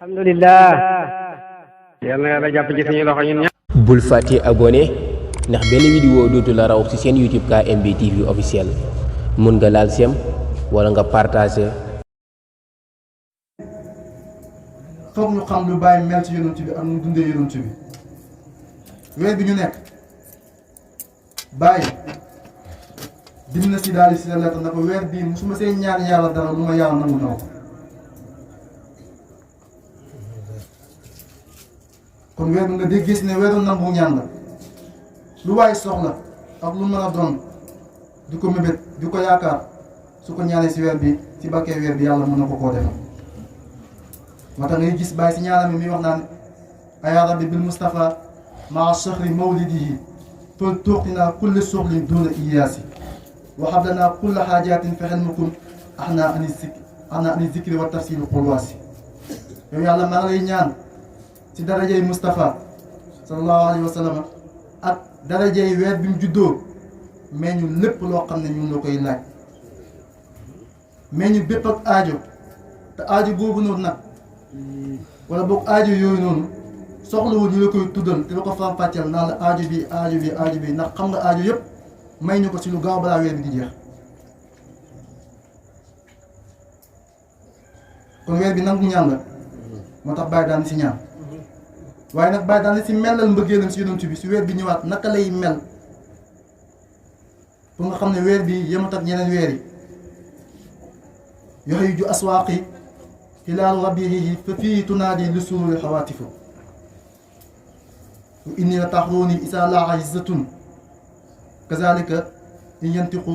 alhamdulillah yàlla na yàlla jàpp ci suñu loxo ñun ñëpp. bul fàtte abonné ndax benn vidéo dootu la raw ci seen YouTube KMB TV officiel mun nga laal sem wala nga partager. foog ñu xam lu bàyyi mel ci yonent bi ak mu dundee yonent bi weer bi ñu nekk bàyyi dim na si daal di si la lettre na ko weer bii musuma see ñaan yàlla dara lu ma yàlla nangu naw ko kon weer bi nga dégg gis ne weeru nangu ñaan la lu waay soxla ak lu mën a doon di ko mébét di ko yaakaar su ko ñaanee si weer bi si barkee weer bi yàlla mën na ko koo defal moo tax ngay gis bàyyi si ñaanam mi wax naan aya rabbi bil Mustafa maa shahri mawlidihi fal tuuxtinaa kulle soxlin duuna iyaasi wa hablanaa kulla xaajatin fexel mukun axnaa ani zikri wa tafsili xulwaasi yow yàlla maa ngi lay ñaan ci darajey Mustafa sallallahu alayhi wa sallam ak darajey weer bi mu juddoo mais ñu lépp loo xam ne ñun la koy laaj mais ñu bépp ak aajo te aajo boobu noonu nag wala boog aajo yooyu noonu soxlawul ñu la koy tuddal te la ko faram-fàcceel naan la aajo bi ndax xam nga aajo yëpp may ñu ko ci lu gaaw balaa weer bi di jeex kon weer bi nangu ñaan la moo tax bàyyi daan si ñaan waaye nag bàyyi daan si melal mbëggeelam si yonent bi si weer bi ñëwaat naka lay mel pour nga xam ne weer bi yemut ak ñeneen weer yi yoxey ju aswaaqi hilaalu rabiihi fa fii tunaadi li sururi xawaatifu wa inni la taxruuni isaa laaxa izzatun kazalika in yantiqu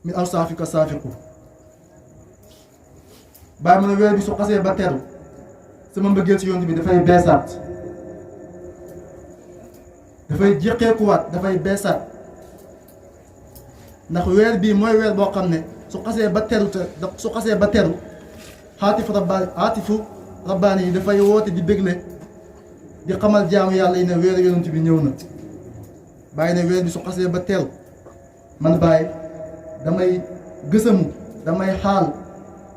min awsaafika saafiqu bàyyi ma ne weer bi su xasee ba teru sama mbëggeel si yonent bi dafay beesaat dafay jéqeekuwaat dafay beesaat ndax weer bii mooy weer boo xam ne su xasee ba teru xaatifu rabbaani yi dafay woote di bégle di xamal jaamu yàlla yi ne weer yonent bi ñëw na bàyyi ne weer bi su xasee ba teru man bàyyi damay gësamu damay xaal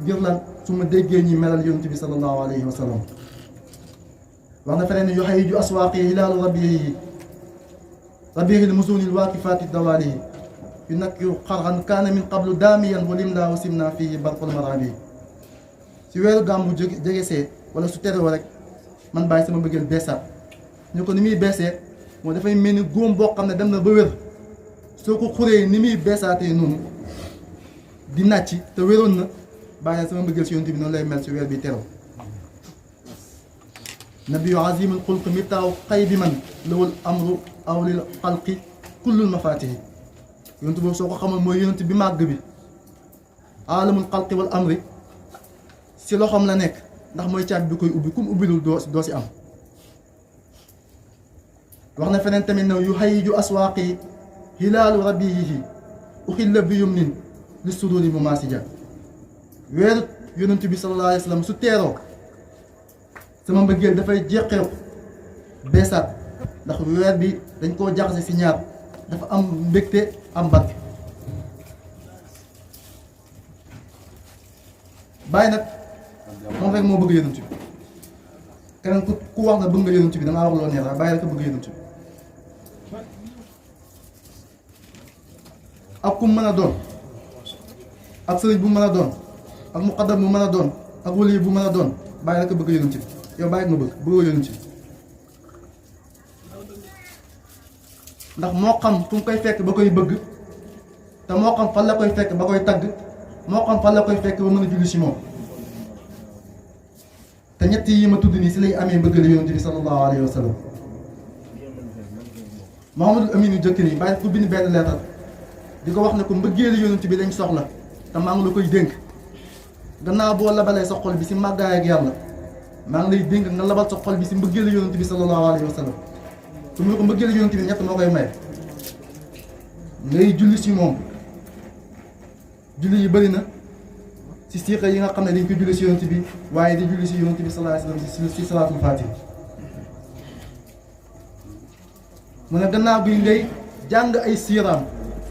ngir lan su ma déggee ñi melal yonent bi sallallahu alayhi wa sallam wax na feneen ne yuhayyiju aswaaqi hilaalu rabiihi l-musuuni l-waaqifaati dawaalihi yunakkiru xarxan kaana min qablu daamiyan wa limlaa wa simnaa fiihi barqul maraabi si weeru gàmmu jege see wala su teroo rek man bàyyi sama bëggeel beesaat ñu ko ni muy beesee moo dafay mel ni góom boo xam ne dem na ba wér soo ko xuree ni muy beesaatee noonu di nàcc te wéroon na bàyyi sama bëggeel si yonent bi noonu lay mel si weer bi teroo nabiyu azimul xulq miftaahu xaybi man lawul amru aw lil xalqi kullul mafaatihi yonent boobu soo ko xamal mooy yonent bi màgg bi alamul xalqi wal amri si loxoom la nekk ndax mooy caabi bi koy ubbi kum ubbilul doo si am wax na feneen tamit ne yuhayyiju aswaaqi hilaalu rabiihi uxilla bi yumnin li suduri mumaasija weeru yonent bi sallallahu alayhi wa sallam su teeroo sama mbëggeel dafay jeqeeku beesaat ndax weer bi dañ koo jaxase si ñaar dafa am mbégte am barke bàyyi nag moom rek moo bëgg yonent bi keneen ku wax nga bëgg nga yonent bi dangaa wax loo neex rek bàyyi rek a bëgg yonent bi ak ku mën a doon ak sëriñ bu mën a doon ak muqaddam bu mën a doon ak wali bu mën a doon bàyyi rek a bëgg yonent bi yow bàyyi nga bëggoo yonent bi ndax moo xam fu mu koy fekk ba koy bëgg te moo xam fan la koy fekk ba koy tagg moo xam fan la koy fekk ba mën a julli si moom te ñett yi ma tudd nii si lay amee mbëggale yonent bi sallallahu alayhi wa sallam Mouhamadul Aminu jëkk nii bàyyi ku bind benn leetar di ko wax ne ko mbëggeelu yonent bi lañ soxla te maa ngi la koy dénk gannaaw boo labalee sa xol bi si màggaay ak yàlla maa ngi lay dénk nga labal sa xol bi si mbëggeelu yonent bi sallallahu alayhi wa sallam su mu ne ko mbëggeelu yonent bi ñett moo koy may ngay julli si moom julli yi bëri na si siixa yi nga xam ne dañ koy julli si yonent bi waaye di julli si yonent bi sallallahu alayhi wa sallam si salaatul faatiha mu ne gannaaw bi ngay jàng ay siiraam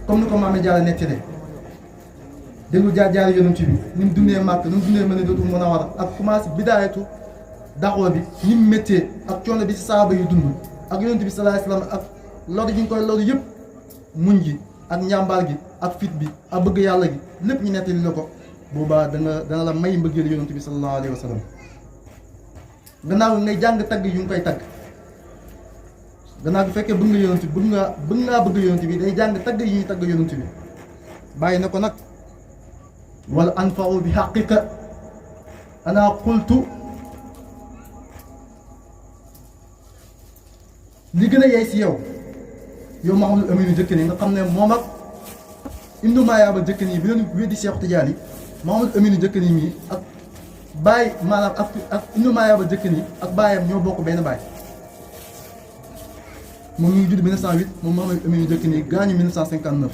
comme ni ko maame Jaara nettali déglu jaar yonent bi ni mu dundee màkk ni mu dundee Madinatul Munawwara ak commencé bidaayatu daxoo bi ni mu méttee ak coono bi ci saaba yu dund ak yonent bi sallallahu alayhi wasallam ak loolu yi ñu koy loolu yëpp muñ gi ak njàmbaar gi ak fit bi ak bëgg yàlla gi lépp ñu nettali la ko boobaa dana la may mbëggeel yonent bi sallallahu alayhi wasallam gannaaw ngay jàng tagg yu ngi koy tagg gannaaw bu fekkee bëgg nga yonent bi bëgg ngaa bëgg yonent bi day jàng tagg yi ñuy tagg yonent bi bàyyi na ko nag wala anfa'u bi haqiqa ana qultu li gën a yey si yow Mouhamadou Amine Jëkkëni nga xam ne moom ak Ibnu Mayaaba Jëkkëni bi leen weddi Cheikh Tidiane Mouhamadou Amine Jëkkëni mii ak baay maanaam ak Ibnu Mayaaba Jëkkëni ak baayam ñoo bokk benn baay moom mi ngi judd 1908 moom Mouhamadou Amine Jëkkëni gaañu 1959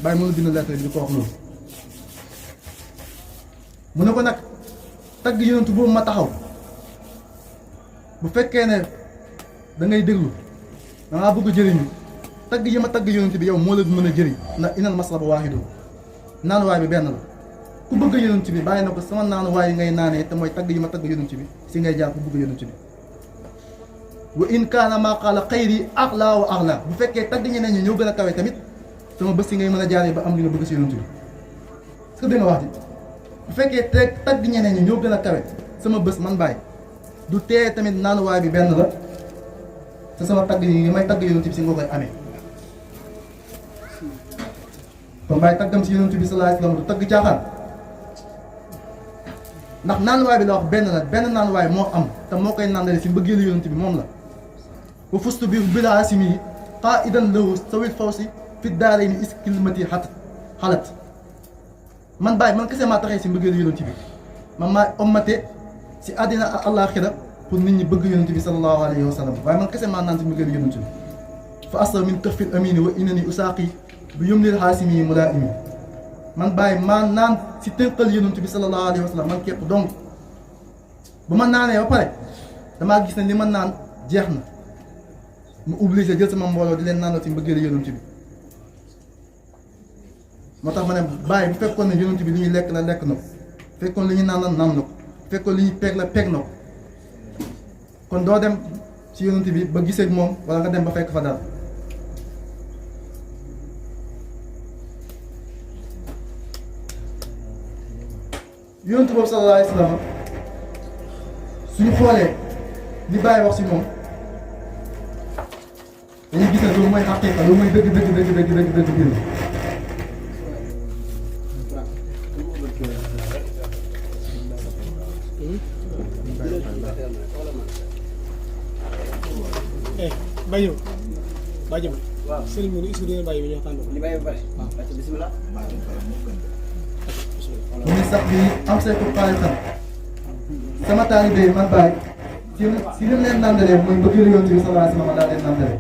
bàyyi moom la bind lettre bi di ko wax loolu mu ne ko nag tagg yonent boobu ma taxaw bu fekkee ne da ngay déglu dangaa bëgg jëriñu tagg yi ma tagg yonent bi yow moo la mën a jëriñ ndax inal masraba waahidu naanuwaay bi benn la ku bëgg yonent bi bàyyi na ko sama naanuwaay yi ngay naanee te mooy tagg yi ma tagg yonent bi si ngay jaar ku bëgg yonent bi wa in kaana maa qaala xayri axlaa wa axlaa bu fekkee tagg ñeneen ñi ñoo gën a kawe tamit sama bés yi ngay mën a jaaree ba am li nga bëgg si yonent bi est-ce que dégg nga wax ji bu fekkee te tagg ñeneen ñi ñoo gën a kawe sama bés man bàyyi du tee tamit naanuwaay bi benn la te sama tagg yi may tagg yonent bi si nga koy amee kon bàyyi taggam si yonent bi sallallahu alayhi wasallam du tagg caaxaan ndax naanuwaay bi la wax benn naanuwaay moo am te moo koy nandale si mbëggeelu yonent bi moom la wa fustu bi bilaa simi yi qaidan lahu sawil fawsi fi daarayni is kilmati xalat man bàyyi man kese maa taxee si mbëggeelu yonent bi man maa ommate si àddina ak àllaaxira pour nit ñi bëgg yonent bi sallallahu alayhi wa sallam waaye man kese maa naan si mbëggeelu yonent bi fa asra min këfil amini wa inani usaaqi bi yumnil xaasimi yi mulaa'imi man bàyyi maa naan si tënkal yonent bi sallallahu alayhi wa sallam man képp donc ba ma naanee ba pare damaa gis ne li ma naan jeex na mu obligé jël sama mbooloo di leen naanal si mbëggeelu yonent bi moo tax ma ne bàyyi bu fekkoon ne yonent bi li ñuy lekk la lekk na ko fekkoon li ñuy naan la naan na ko fekkoon li ñuy peeg la peeg na ko kon doo dem ci yonent bi ba gisee ak moom wala nga dem ba fekk fa dara yonent boobu sallallahu alayhi wa sallam suñu xoolee li bàyyi wax si moom dañuy gis ne loolu mooy xaqiiqa loolu mooy dëgg Bayu, bàyyi waaw sëriñ bi est-ce que dina bàyyi bi ñu waxtaan li bàyyi ba pare waaw bismillah mu ngi sax bi am say ko xaalisam sama taalibe yi man bàyyi si lim leen nandalee mooy mbëggeelu yonent bi sallallahu alayhi wa sallam daa leen nandalee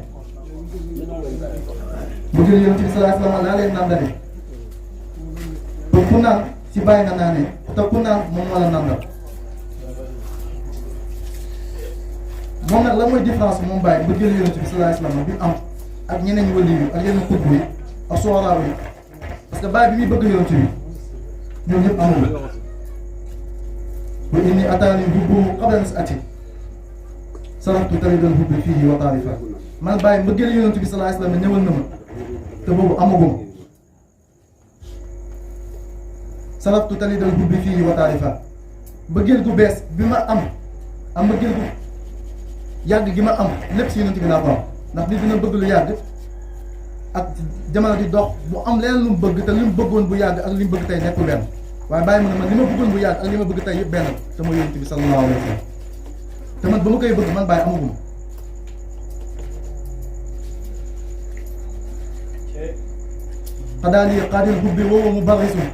mbëggeelu yonent bi sallallahu alayhi wa sallam daa leen nandalee te ku naan si bàyyi nga naanee te ku naan moom moo la nandal moom nag la mooy différence moom bàyyi mbëggeelu yonent bi sallallahu alayhi wa sallam bi am ak ñeneen ñi wëli yi ak yeneen xutbu yi ak sooraaw yi parce que bàyyi bi muy bëgg yonent bi ñoom ñëpp amul wa inni ataani hubbuhu qabla nas'ati saraftu talidal hubbi fiihi wa taarifa man bàyyi mbëggeelu yonent bi sallallahu alayhi wa sallam ñëwal na ma te boobu amagum saraftu talidal hubbi fiihi wa taarifa mbëggeel gu bees bi ma am mbëggeel gu yàgg gi ma am lépp si yonent bi laa ko am ndax nit dina bëgg lu yàgg ak jamono di dox bu am leneen lu mu bëgg te li mu bëggoon bu yàgg ak li mu bëgg tey nekkul benn waaye bàyyi ma ne man li ma bëggoon bu yàgg ak li ma bëgg tey yëpp benn te mooy yonent bi sallallahu alayhi wa sallam te man ba ma koy bëgg man bàyyi amaguma xadaali qaadil hubbi woowa mubarrisu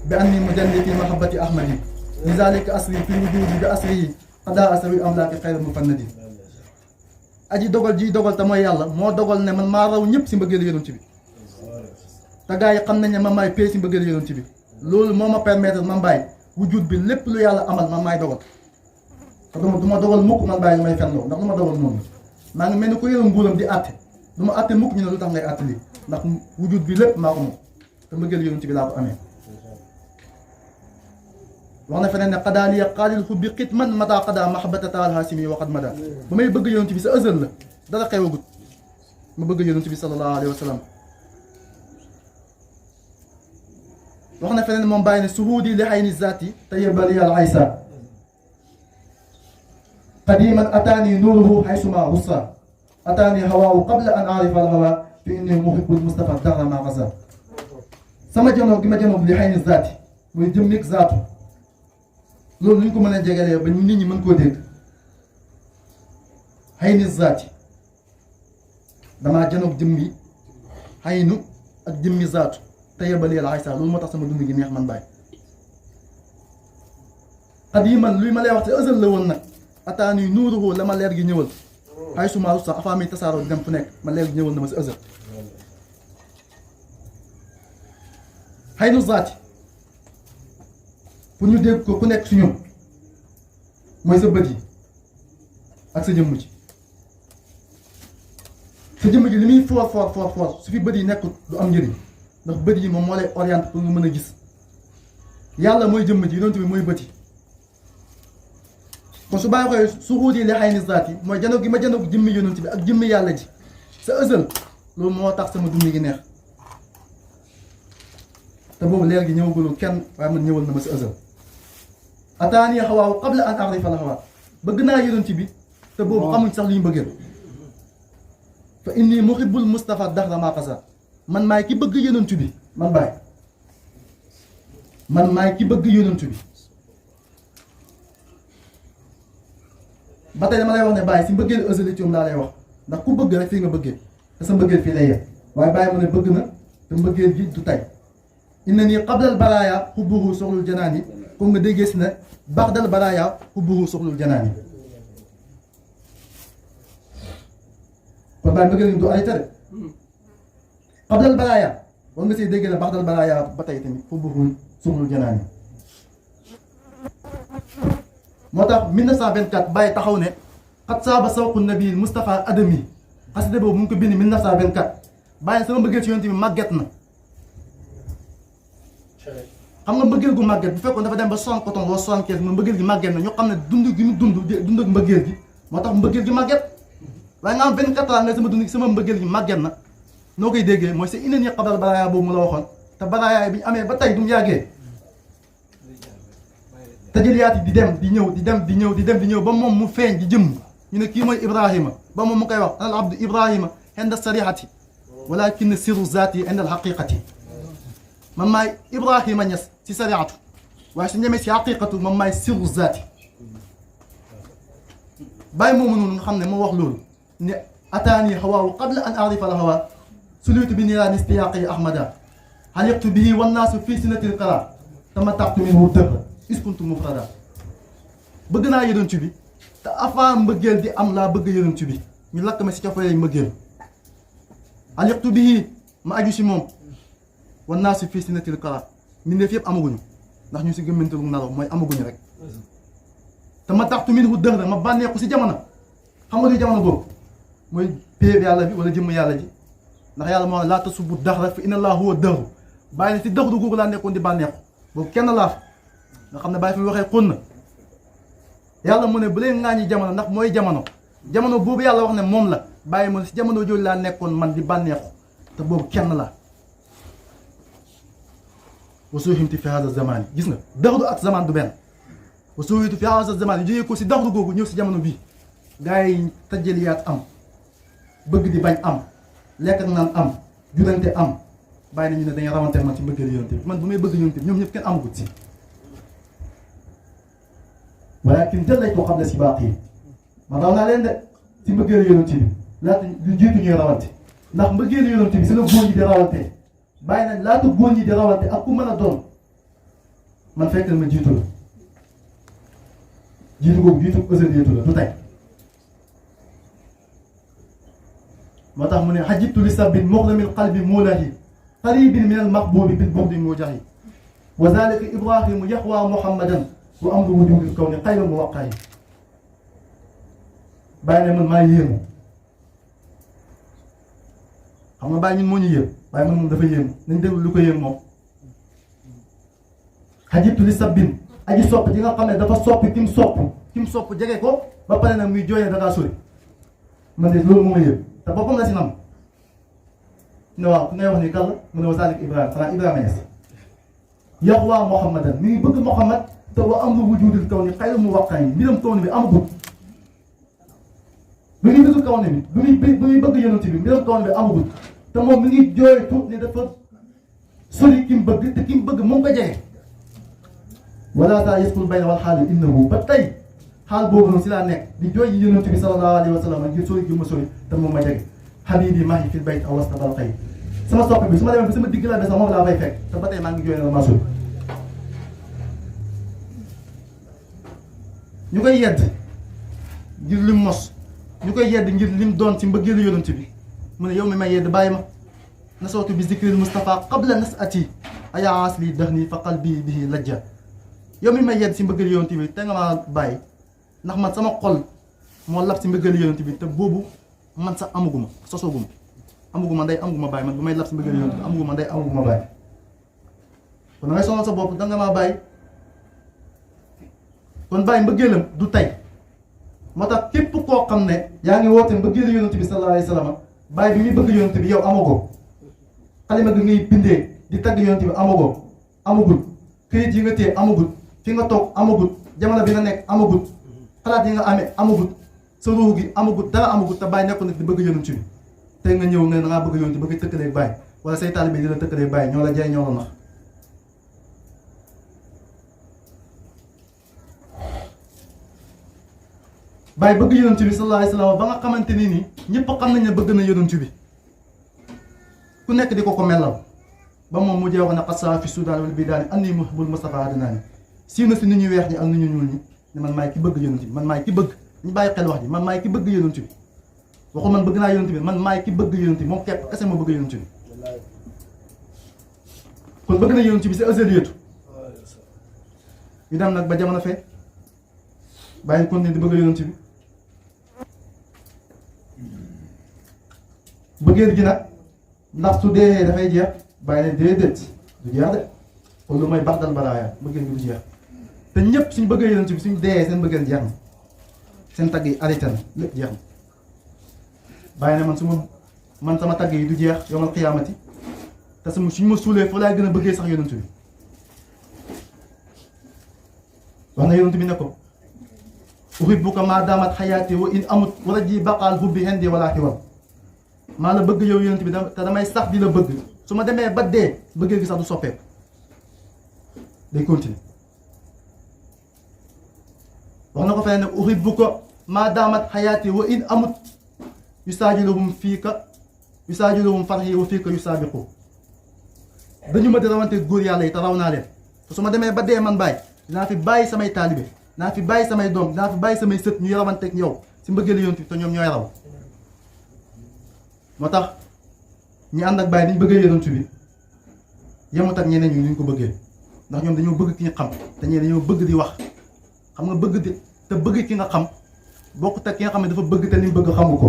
bi anni mujalli fi mahabbati ahmadi lizalika asri fi wujudi bi asri xadaa asawi amlaaki xayra mufannadi aji dogal ji dogal te mooy yàlla moo dogal ne man maa raw ñëpp si mbëggeelu yonent bi te gars yi xam nañ ne man maay pay si mbëggeelu yonent bi loolu moo ma permettre man bàyyi wujud bi lépp lu yàlla amal man maay dogal te du ma dogal mukk man bàyyi ñu may fenloo ndax lu ma dogal moom maa ngi mel ni ku yore nguuram di àtte du ma àtte mukk ñu ne lu tax ngay àtte lii ndax wujud bi lépp maa ko moom te mbëggeelu yonent bi laa ko amee wax na feneen ne qadaaliya qaalil xubbi xitman mata qada mahabata taal haasimi waqad mada ba may bëgg yonent bi sa ësal la dara xewagut ma bëgg yonent bi sallallahu alayhi wa sallam wax na feneen moom bàyyi ne suhuudi li xayni zaati tayyibali al aysa qadiman ataani nuuruhu xaysuma russa ataani hawaahu qabla an aarifa al hawa fi inni muhibbul mustafa dara ma qasa sama janoo gi ma janoo li xayni zaati mooy jëmmig zaatu loolu ñu ko mën a jegalee ba nit ñi mën koo dégg xayni zaati damaa janoog jëmmi xaynu ak jëmmi zaatu tayyibali al aysa loolu moo tax sama dund gi neex man bàyyi qadiman luy ma lay wax te ësal la woon nag ataani nuuruhu la ma leer gi ñëwal xay suma sax afaa mi tasaaroo di dem fu nekk ma leer gi ñëwal na ma si ësal xaynu zaati pour ñu dégg ko ku nekk si ñun mooy sa bët yi ak sa jëmm ji sa jëmm ji li muy foor foor foor foor su fi bët yi nekkul du am njëriñ ndax bët yi moom moo lay orienté pour nga mën a gis yàlla mooy jëmm ji yonent bi mooy bët yi kon su bàyyi xoolee suxuut yi li xayni zaati mooy janoog gi ma janoog jëmmi yonent bi ak jëmmi yàlla ji sa ësal loolu moo tax sama dund gi neex te boobu leer gi ñëwagulul kenn waaye man ñëwal na ma si ësal ataani xawaaw qabla an arifa la xawaa bëgg naa yonent bi te boobu xamuñ sax li ñu bëggee fa inni muhibbul mustafa dahra ma qasa man maay ki bëgg yonent bi man baay man maay ki bëgg yonent bi ba tey dama lay wax ne bàyyi si mbëggeel ësalitioom laa lay wax ndax ku bëgg rek fii nga bëggee te sa mbëggeel fii lay yem waaye bàyyi mu ne bëgg na te mbëggeel gi du tay inna nii qablal baraaya xubbuhu soxlul janaan yi comme nga déggee si ne baxdal baraaya xubbuhu soxlul janaan yi kon bàyyi mbëggeel gi du ay tere qablal baraaya war nga siy déggee ne baxdal baraaya ba tey tamit xubbuhu soxlul janaan yi moo tax 1924 bàyyi taxaw ne xat saaba sawqu nabi Moustapha Adami xasida boobu mu ngi ko bind 1924 bàyyi sama mbëggeel ci yonent bi màgget na xam nga mbëggeel gu màgget bu fekkoon dafa dem ba 60 wala 75 ma mbëggeel gi màgget na ñu xam ne dund gi mu dund ak mbëggeel gi moo tax mbëggeel gi màgget waaye nga am 24 ans nga sama dund gi sama mbëggeel gi màgget na noo koy déggee mooy c'est ineen yi xabal baraaya boobu mu la waxoon te baraaya bi ñu amee ba tey du mu yàggee tajaliyaat yi di dem di ñëw di dem di ñëw di dem di ñëw ba moom mu feeñ di jëm ñu ne kii mooy Ibrahima ba moom mu koy wax al abdu Ibrahima inda sarihati walakin sirru zaati inda al haqiqati man maay Ibrahima Ñas si sariatu waaye su ñemee si haqiqatu man maay sirru zaati bàyyi moomu noonu nga xam ne moo wax loolu ne ataani hawaahu qabla an arifa al hawa sulutu bi niiraan istiyaaqi ahmada xaliqtu bihi wannaasu fii sinatil qara tamatta'tu minhu dëgg iskuntu mufrada bëgg naa yonent bi te avant mbëggeel di am laa bëgg yonent bi ñu lakk ma si cofee mbëggeel aliqtu bihi ma aju si moom wan naa si fii si natil kala mbindeef yëpp amaguñu ndax ñu si gëmmantalu nalaw mooy amaguñu rek te ma taxtu min hu dëx ma bànneeku si jamono xam nga luy jamono boobu mooy péeb yàlla bi wala jëmm yàlla ji ndax yàlla moo ne laa tasubbu daxra fa inna allaha huwa dëxru bàyyi ne si dëxru googu laa nekkoon di bànneeku boobu kenn laaf nga xam ne bàyyi fi waxee xun na yàlla mu ne bu leen ŋaañi jamono ndax mooy jamono boobu yàlla wax ne moom la bàyyi mu ne si jamono jooju laa nekkoon man di bànneexu te boobu kenn la wasoo ximti fi hada zaman gis nga daxdu ak zaman du benn wasoo ximti fi hada zaman yi jógee ko si daxdu googu ñëw si jamono bii gars yi tajaliyaat am bëgg di bañ am lekk ak naan am jurante am bàyyi nañu ne dañuy rawante man ci mbëggeel yonent bi man bu may bëgg yonent bi ñoom ñëpp kenn amagut si walakin jëllaytu qabla sibaaqi man raw naa leen de si mbëggeelu yonent bi laata lu jiitu ñuy rawante ndax mbëggeelu yonent bi si la góor ñi di rawante bàyyi nañ laata góor ñi di rawante ak ku mën a doon man fekk na ma jiitu la jiitu googu jiitu ësal jiitu la du tey moo tax mu ne xajibtu li sabbin muxlamil qalbi muulahi qaribin min al maqbubi bil bughdi mujahi wa zalika ibrahimu yaxwa muhammadan bu am lu wujudul kaw ni xayma mu waqaay bàyyi ne man maa yéemu xam nga bàyyi ñun moo ñu yéem bàyyi man moom dafa yéemu nañ déglu lu ko yéem moom xajibtu li sabbin aji sopp ji nga xam ne dafa soppi ki mu sopp jege ko ba pare nag muy jooyee da ngaa sori man de loolu moo ma yëg te boppam la si nam ne waaw ku ngay wax ni kan la mu ne wa zalik Ibrahima xanaa Ibrahima Niass yaxwaa Muhammadan mi ngi bëgg Muhammad te wa amru wujudil kaw ni xayru mu waqaay mbiram kaw ni bi amagut bi muy bëgg kaw ni bi muy bëgg yonent bi mbiram kaw ni bi amagut te moom mi ngi jooytu ni dafa sori ki mu bëgg te ki mu bëgg mu ngi ko jege wala taa yeskul bayna wal xaali innahu ba tey xaal boobu noonu si laa nekk di jooy yi yonent bi sallallahu alayhi wa sallam ngir sori gi ma sori te moom ma jege habibi maahi fil bayt aw wasta balqay sama soppe bi su ma demee ba sama digg laa be sax moom laa fay fekk te ba tey maa ngi jooy na ma sori ñu koy yedd ngir lim mos ñu koy yedd ngir lim doon ci mbëggeelu yonent bi mu ne yow mi may yedd bàyyi ma nasawtu bi zikril Mustafa qabla nasati aya asli dahni fa qalbi bihi lajja yow mi may yedd si mbëggeelu yonent bi te nga maa bàyyi ndax man sama xol moo lab si mbëggeelu yonent bi te boobu man sax amuguma sosoguma amuguma ndey amuguma bàyyi man bu may lab si mbëggeelu yonent bi amuguma ndey amuguma bàyyi kon da ngay sonal sa bopp da nga maa bàyyi kon bàyyi mbëggeelam du tey moo tax képp koo xam ne yaa ngi woote mbëggeelu yonent bi sallallahu alayhi wa sallam bàyyi bi muy bëgg yonent bi yow amagoo xalima gi ngay bindee di tagg yonent bi amagul këyit yi nga téye amagul fi nga toog amagul jamono bi nga nekk amagul xalaat yi nga amee amagul sa ruux gi amagul dara amagul te bàyyi nekkoon nag di bëgg yonent bi tey nga ñëw nga da ngaa bëgg yonent bi bëgg tëkkalee bàyyi wala say taalibe di la tëkkalee bàyyi ñoo la jaay ñoo la nax bàyyi bëgg yonent bi sallallahu alayhi wa sallam ba nga xamante ni nii ñëpp xam nañ ne bëgg na yonent bi ku nekk di ko melal ba moom mu jee wax ne xasa fi Soudan wala bii daal ni andi muhibbul Mustafa adinaa ni siiw na si nit ñu weex ñi ak nit ñu ñuul ñi ne man maay ki bëgg yonent bi man maay ki bëgg ñu bàyyi xel wax ji man maay ki bëgg yonent bi waxul man bëgg naa yonent bi man maay ki bëgg yonent bi moom képp kese ma bëgg yonent bi kon bëgg na yonent bi c'est azaliyatu ñu dem nag ba jamono fee bàyyi continuer di bëgg yonent bi bëggeel gi nag ndax su dee dafay jeex bàyyi ne déedéet du jeex de kon lu may bax dal baraaya bëggeel gi du jeex te ñëpp suñ bëggee yonent bi suñ dee seen bëggeel jeex na seen tagg yi arrêté na lépp jeex na bàyyi ne man sama tagg yi du jeex yawmal qiyaamati te suñ ma suulee foo laay gën a bëggee sax yonent bi wax na yonent bi ne ko uhibbuka maa daamat xayaati wa in amut wala ji baqaal hubbi hendi wala xiwal maa la bëgg yow yonent bi te damay sax di la bëgg su ma demee ba dee bëggee gi sax du soppeeku day continuer wax na ko feneen nag uhibbuka maa daamat xayaati wa in amut yusaajiluhum fiika yusaajiluhum farhi wa fiika yusaabiqu dañu ma di rawante góor yàlla yi te raw naa leen te su ma demee ba dee man bàyyi dinaa fi bàyyi samay taalibe dinaa fi bàyyi samay doom dinaa fi bàyyi samay sët ñu rawanteeg yow si mbëggeelu yonent bi te ñoom ñooy raw moo tax ñi ànd ak bàyyi dañ bëggee yonent bi yemut ak ñeneen ñi ñu ko bëggee ndax ñoom dañoo bëgg ki ñu xam te ñee dañoo bëgg di wax xam nga bëgg di te bëgg ki nga xam bokkut ak ki nga xam ne dafa bëgg te li mu bëgg xamu ko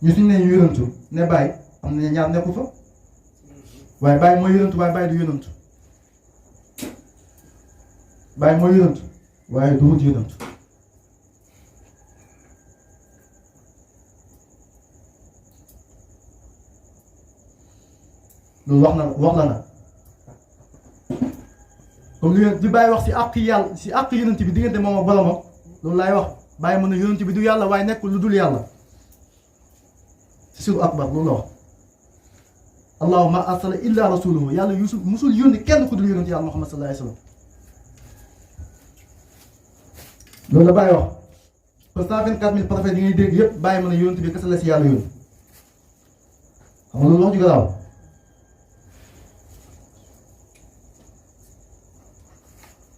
ñu suñ ne ñu yonentu ne bàyyi am na ñaar nekku fa waaye bàyyi mooy yonentu waaye bàyyi du yonentu bàyyi mooy yonentu waaye du wut yonentu loolu wax la nag comme li di bàyyi wax si àq yàlla si àq yonent bi diggante moom ak boromam loolu laay wax bàyyi mën na yonent bi du yàlla waaye nekkul lu dul yàlla si suru akbar loolu la wax allahumma arsala illa rasuluhu yàlla musul yónni kenn ku dul yonent yàlla Muhammad sallallahu alayhi wa sallam loolu la bàyyi wax parce que 124 000 prophètes yi ngay dégg yëpp bàyyi mën na yonent bi kese la si yàlla yónni xam nga loolu wax ju garaaw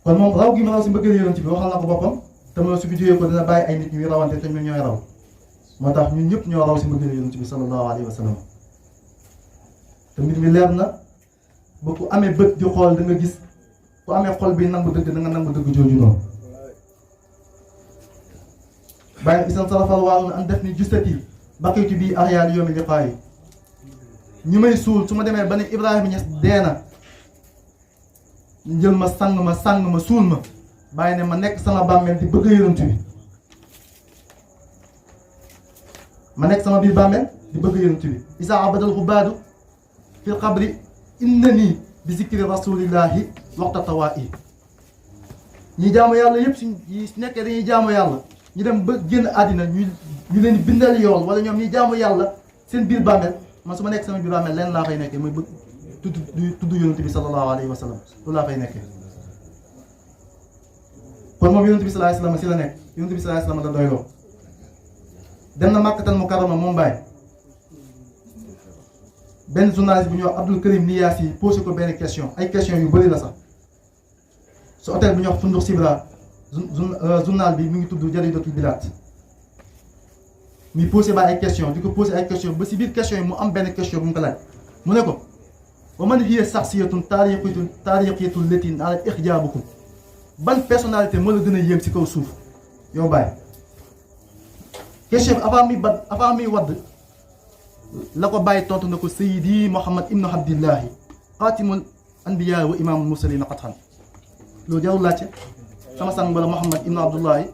kon moom raw gi ma raw si mbëggeel yonent bi waxal na ko boppam te mooy su fi jógee ko dina bàyyi ay nit ñuy rawante te ñun ñooy raw moo tax ñun ñëpp ñoo raw si mbëggeel yonent bi sallallahu alayhi wa sallam te mbir mi leer na ba ku amee bët di xool da nga gis ku amee xol bi nangu dëgg da nga nangu dëgg jooju noonu bàyyi isan sarafal waaru na an def ni justati baqiitu bii axyaali yoomi liqaayi ñu may suul su ma demee ba ne Ibrahima Niass dee na ñu jël ma sàng ma suul ma bàyyi ne ma nekk sama bàmmeel di bëgg yonent bi ma nekk sama biir bàmmeel di bëgg yonent bi isa abadal xubaadu fil xabri innani bi zikri rasulillahi waxta tawaa i ñi jaamu yàlla yëpp su nekkee dañuy jaamu yàlla ñu dem ba génn àddina ñu leen di bindal yool wala ñoom ñi jaamu yàlla seen biir bàmmeel man su ma nekk sama biir bàmmeel leen laa fay nekkee mooy bëgg tudd yonent bi sallallahu alayhi wa sallam loolu laa fay nekkee kon moom yonent bi sallallahu alayhi wa sallam si la nekk yonent bi sallallahu alayhi wa sallam la doyloo dem na Makkatal Mukarrama moom Baye benn journaliste bu ñuy wax Abdul Karim Niasse yi posé ko benn question ay question yu bëri la sax su hôtel bu ñuy wax Funduk Sibra journal bi mi ngi tudd Jaridatul Bilaat muy posé Baye ay question di ko posé ay question ba si biir question yi mu am benn question bu mu ko laaj mu ne ko wa man hiya saxsiyatun taarixiyatul latin ala ixjaabukum ban personnalité moo la gën a yéem si kaw suuf yow Baye question bi avant muy wadd la ko bàyyi tontu na ko Sayyidi Muhammad ibnu Abdillahi xaatimul anbiyaa wa imaamul mursaliin qat'an loolu jarul laajte sama sang bala Muhammad ibnu Abdullahi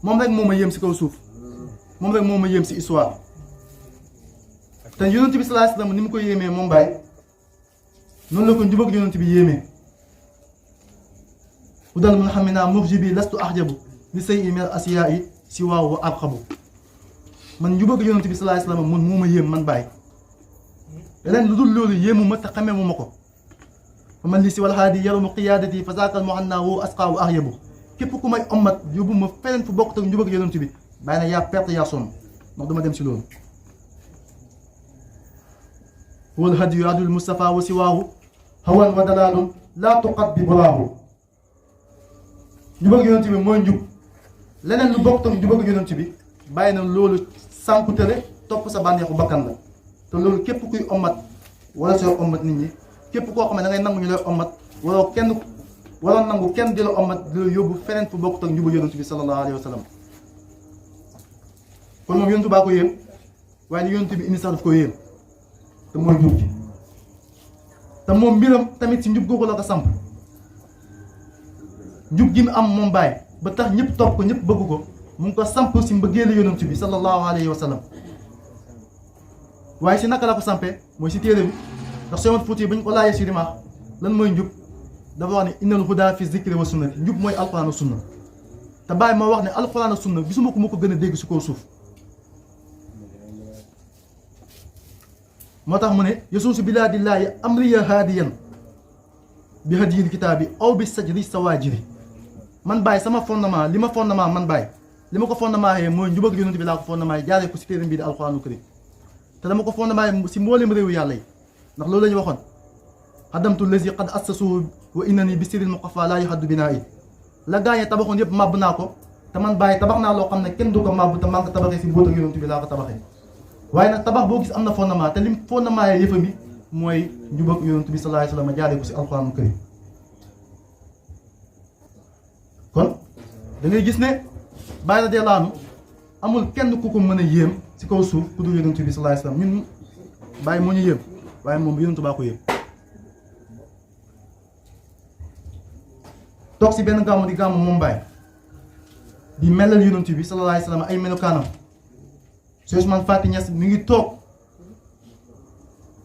moom rek moo ma yéem si kaw suuf moom rek moo ma yéem si histoire te yonent bi sallallahu alayhi wasallam ni mu ko yéemee moom Baye noonu la ko njubag yonent bi yéemee bu dal mun xam ne naa murjibi lastu ahjabu li sayyi min asiyaa'i si waaw wa arxabu man njubag yonent bi sallallahu alayhi wasallam man moo ma yéem man Baye leneen lu dul loolu yéemu ma te xamee mu ma ko man li si wal haadi yarumu qiyaadati fa zaakal muhanna wa asqa wa ahyabu képp ku may ommat yóbbu ma feneen fu bokk ak njubag yonent bi Baye na yaa perte yaa sonn ndax duma dem si loolu wal hadiyu adul Mustafa wa siwaahu hawan wa dalaalun laa tuqat bi buraahu njubag yonent bi mooy njub leneen lu bokk ak njubag yonent bi bàyyi na loolu sànkutale topp sa bànneexu bakkan la te loolu képp kuy ommat wala sooy ommat nit ñi képp koo xam ne da ngay nangu ñu lay ommat wala nangu kenn di la ommat di la yóbbu feneen fu bokk ak njubag yonent bi sallallahu alayhi wa sallam kon moom yonent baa ko yéem waaye ni yonent bi indi sax daf ko yéem te mooy njub gi te moom mbiram tamit si njub googu la ko samp njub gi mu am moom Baye ba tax ñëpp topp ko ñëpp bëgg ko mu ngi ko samp si mbëggeelu yonent bi sallallahu alayhi wa sallam waaye si naka la ko sampee mooy si téere bi ndax Seex Umar Fuuti ba ñu ko laajee si rimaax lan mooy njub dafa wax ne innal hudaa fi zikri wa sunnati njub mooy alquran ak sunna te Baye moo wax ne alquran ak sunna gisuma ko ma ko gën a dégg si kaw suuf moo tax mu ne yasuusu bilaadillaahi amriya haadiyan bi hadiyil kitaabi aw bi sajri sawaajiri man Baye sama fondement li ma fondement man Baye li ma ko fondement yee mooy njubag yonent bi laa ko fondement yi jaaree ko si téeram bii di alxuraanu karim te dama ko fondement si mboolem réewu yàlla yi ndax loolu la ñu waxoon xadamtu lazi qad assasuhu wa innani bi siril muqafa laa yuhaddu binaa yi la gaañee tabaxoon yëpp màbb naa ko te man Baye tabax naa loo xam ne kenn du ko màbb te maa ngi ko tabaxee si mbóot ak yonent bi laa ko tabaxee waaye nag tabax boo gis am na fondement te lim fondement yee yëfa bi mooy njubag yonent bi sallallahu alayhi wa sallam jaaree ko si alxuraanu karim kon da ngay gis ne Baye radiyallahu anhu amul kenn ku ko mën a yéem si kaw suuf ku dul yonent bi sallallahu alayhi wasallam ñun Baye moo ñu yéem waaye moom yonent baa ko yéem toog si benn gàmmu di gàmmu moom Baye di melal yonent bi sallallahu alayhi wasallam ay melokaanam Cheikh Ousmane Faty Niass mi ngi toog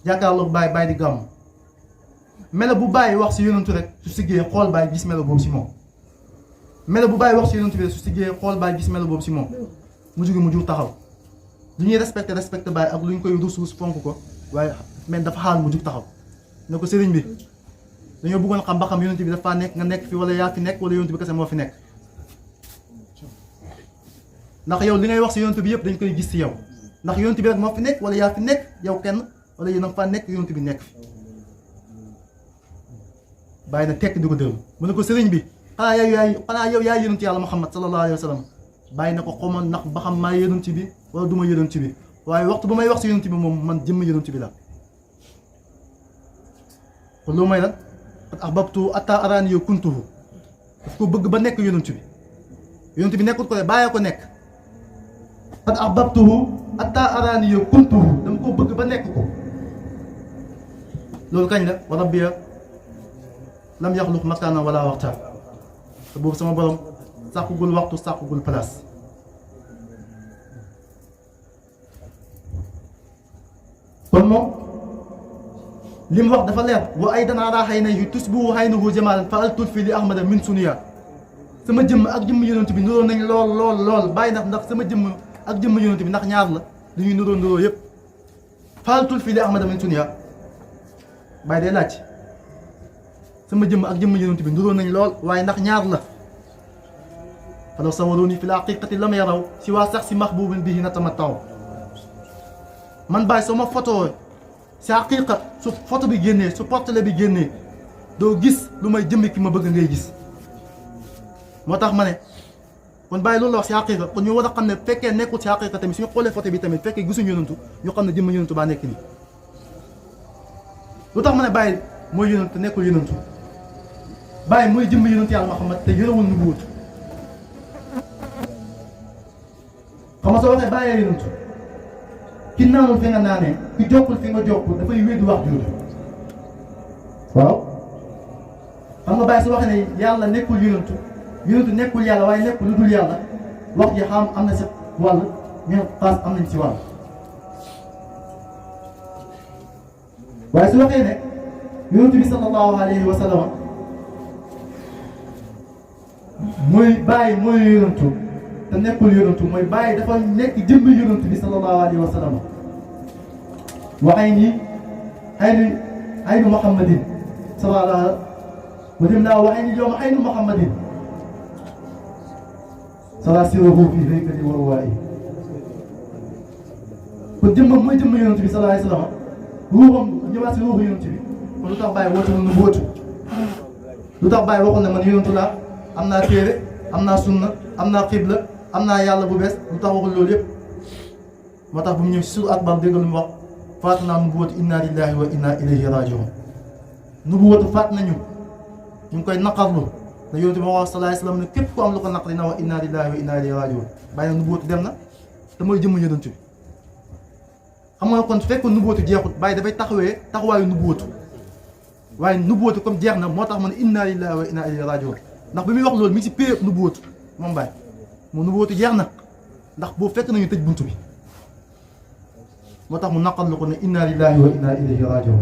jàkkaarloog Baye di gàmmu melo bu Baye wax si yonent rek su siggee xool Baye gis melo boobu si moom melo bu Baye wax si yonent bi su siggee xool Baye gis melo boobu si moom mu jug taxaw lu ñuy respecté Baye ak lu ñu koy ruus fonk ko waaye mais dafa xaal mu jug taxaw ne ko sëriñ bi dañoo bëggoon xam ba xam yonent bi dafa nekk nga nekk fi wala yaa fi nekk wala yonent bi kese moo fi nekk ndax yow li ngay wax si yonent bi yëpp dañ koy gis si yow ndax yonent bi rek moo fi nekk wala yaa fi nekk yow kenn wala yéen a faa nekk yonent bi nekk fi Baye na tekk di ko déglu mu ne ko sëriñ bi xanaa yow yaay yonent yàlla Muhammad sallallahu alayhi wa sallam Baye na ko xamoon ndax ba xam maa yonent bi wala du ma yonent bi waaye waxtu ba may wax si yonent bi moom man jëmm yonent bi la kon loolu may lan qad ahbabtu atta araani yow kuntuhu daf ko bëgg ba nekk yonent bi nekkut ko de Baye ko nekk qad ahbabtuhu atta araani yow kuntuhu dama ko bëgg ba nekk ko loolu kañ la wa rabbiya lam yaxluq makaana wala waxta te boobu sama borom sàkkugul waxtu sàkkugul place kon moom li mu wax dafa leer wa ay danaa raa xëy na yu tusbihu haynuhu jamaalan fa al tulfi li ahmada min suniya sama jëmm ak jëmm yonent bi nuróo nañ lool bàyyi ndax sama jëmm ak jëmm yonent bi ndax ñaar la li ñuy nuróo yëpp fa al tulfi li ahmada min suniya bàyyi day laaj sama jëmm ak jëmm yonent bi nuróo nañ lool waaye ndax ñaar la falaw sawaruni fi l haqiqati lam yaraw si waa sax si mahbubin bihi natamattaw man bàyyi soo ma photo si haqiqa su photo bi génnee su portrait bi génnee doo gis lu may jëmmi ki ma bëgg ngay gis moo tax ma ne kon bàyyi loolu la wax si haqiqa kon ñu war a xam ne fekkee nekkul si haqiqa tamit suñu xoolee photo bi tamit fekkee gisuñu yonantu ñu xam ne jëmmi yonantu baa nekk nii lu tax ma ne bàyyi mooy yonantu te nekkul yonantu bàyyi mooy jëmmi yonantu yàlla Muhammad te yorewul nu buut xam nga soo waxee bàyyee yonantu ki naanul fi nga naanee ki jokkul fi nga jokkul dafay wéddi wax jooju waaw xam nga bàyyi su waxee ne yàlla nekkul yonantu nekkul yàlla waaye nekkul lu dul yàlla wax ji xam am na si wàll ñu xaas am nañ si wàll waaye su waxee ne yonantu bi sallallahu alayhi wa sallam mooy bàyyi mooy yonantu te nekkul yonantu mooy bàyyi dafa nekk jëmmi yonantu bi sallallahu alayhi wa sallam waxay ni aynu muhammadin sallallahu wa dem naa waxay ni yow aynu muhammadin sala siruhu fi haykali wa ruwaayi kon jëmmam mooy jëmmi yonantu bi sallallahu alayhi wa sallam ruuxam ñëwaat si ruuxu yonantu bi kon lu tax bàyyi wootewul nu wóotu lu tax bàyyi waxul ne man yonantu laa am naa téere am naa sunna am naa xibla am naa yàlla bu bees lu tax waxul loolu yëpp moo tax bu mu ñëw si sur akbar dégg lu mu wax faat naa nubuwatu inna lillahi wa inna ilayhi rajiun nubuwatu faat nañu ñu ngi koy naqarlu ne yonent bi wax sallallahu alayhi wasallam ne képp ku am lu ko naqari na wax inna lillahi wa inna ilayhi rajiun bàyyi na nubuwatu dem na te mooy jëmm yonent bi xam nga kon su fekkoon nubuwatu jeexut bàyyi dafay taxawee taxawaayu nubuwatu waaye nubuwatu comme jeex na moo tax ma ne inna lillahi wa inna ilayhi rajiun ndax bi muy wax loolu mi ngi si péyëb nubuwatu moom bàyyi moom nubuwatu jeex na ndax boo fekk nañu tëj buntu bi moo tax mu naqal lu ko ne inna lillahi wa inna ilayhi rajiun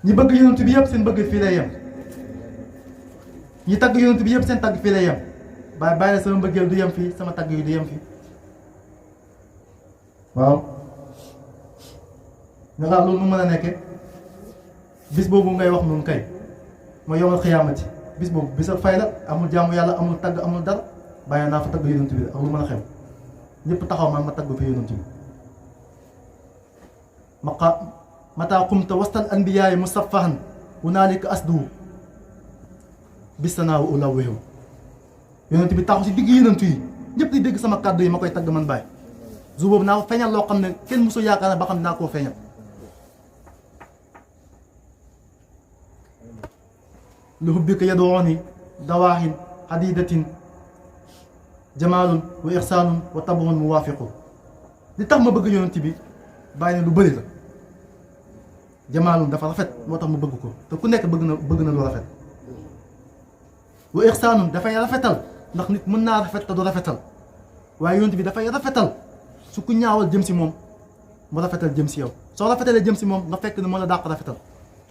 ñi bëgg yonent bi yëpp seen bëgg fii lay yem ñi tagg yonent bi yëpp seen tagg fii lay yem bàyyi na sama mbëggeel du yem fii sama tagg yi du yem fii waaw nga xam loolu mu mën a nekke bis boobu ngay wax noonu kay mooy yowmal xiyaamati bis boobu bisa fay la amul jaamu yàlla amul tagg amul dara bàyyi naa fa tagg yonent bi ak lu mën a xew ñëpp taxaw man ma tagg fi yonent bi mata qumta wastal anbiyaayi musaffahan hunaalika asdu bisanaa wa ulawwihu yonent bi taxaw si digg yonent yi ñëpp di dégg sama kàddu yi ma koy tagg man bàyyi su boobu naa ko feeñal loo xam ne kenn mosu yaakaar ne ba xam dinaa koo feeñal li hubbika yaduuni dawaahin hadidatin jamaalun wa ixsaanun wa tabuun muwaafiqu li tax ma bëgg yonent bi bàyyi ne lu bëri la jamaalun dafa rafet moo tax ma bëgg ko te ku nekk bëgg na lu rafet wa ixsaanun dafay rafetal ndax nit mën naa rafet te du rafetal waaye yonent bi dafay rafetal su ku ñaawal jëm si moom mu rafetal jëm si yow soo rafetalee jëm si moom nga fekk ne moo la dàq rafetal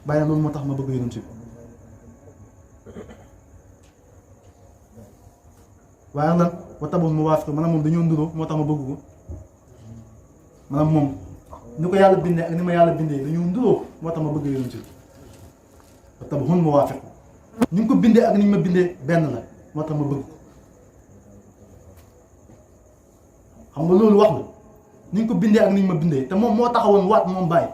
bàyyi ne loolu moo tax ma bëgg yonent bi waaye lan wa tabuun muwaafiq maanaam moom dañoo nduroo moo tax ma bëgg ko maanaam moom ni ko yàlla bindee ak ni ma yàlla bindee dañoo nduroo moo tax ma bëgg yonent bi wa tabuun muwaafiq ni nga ko bindee ak ni ñu ma bindee benn la moo tax ma bëgg ko xam nga loolu wax la ni nga ko bindee ak ni ñu ma bindee te moom moo taxawoon waat moom bàyyi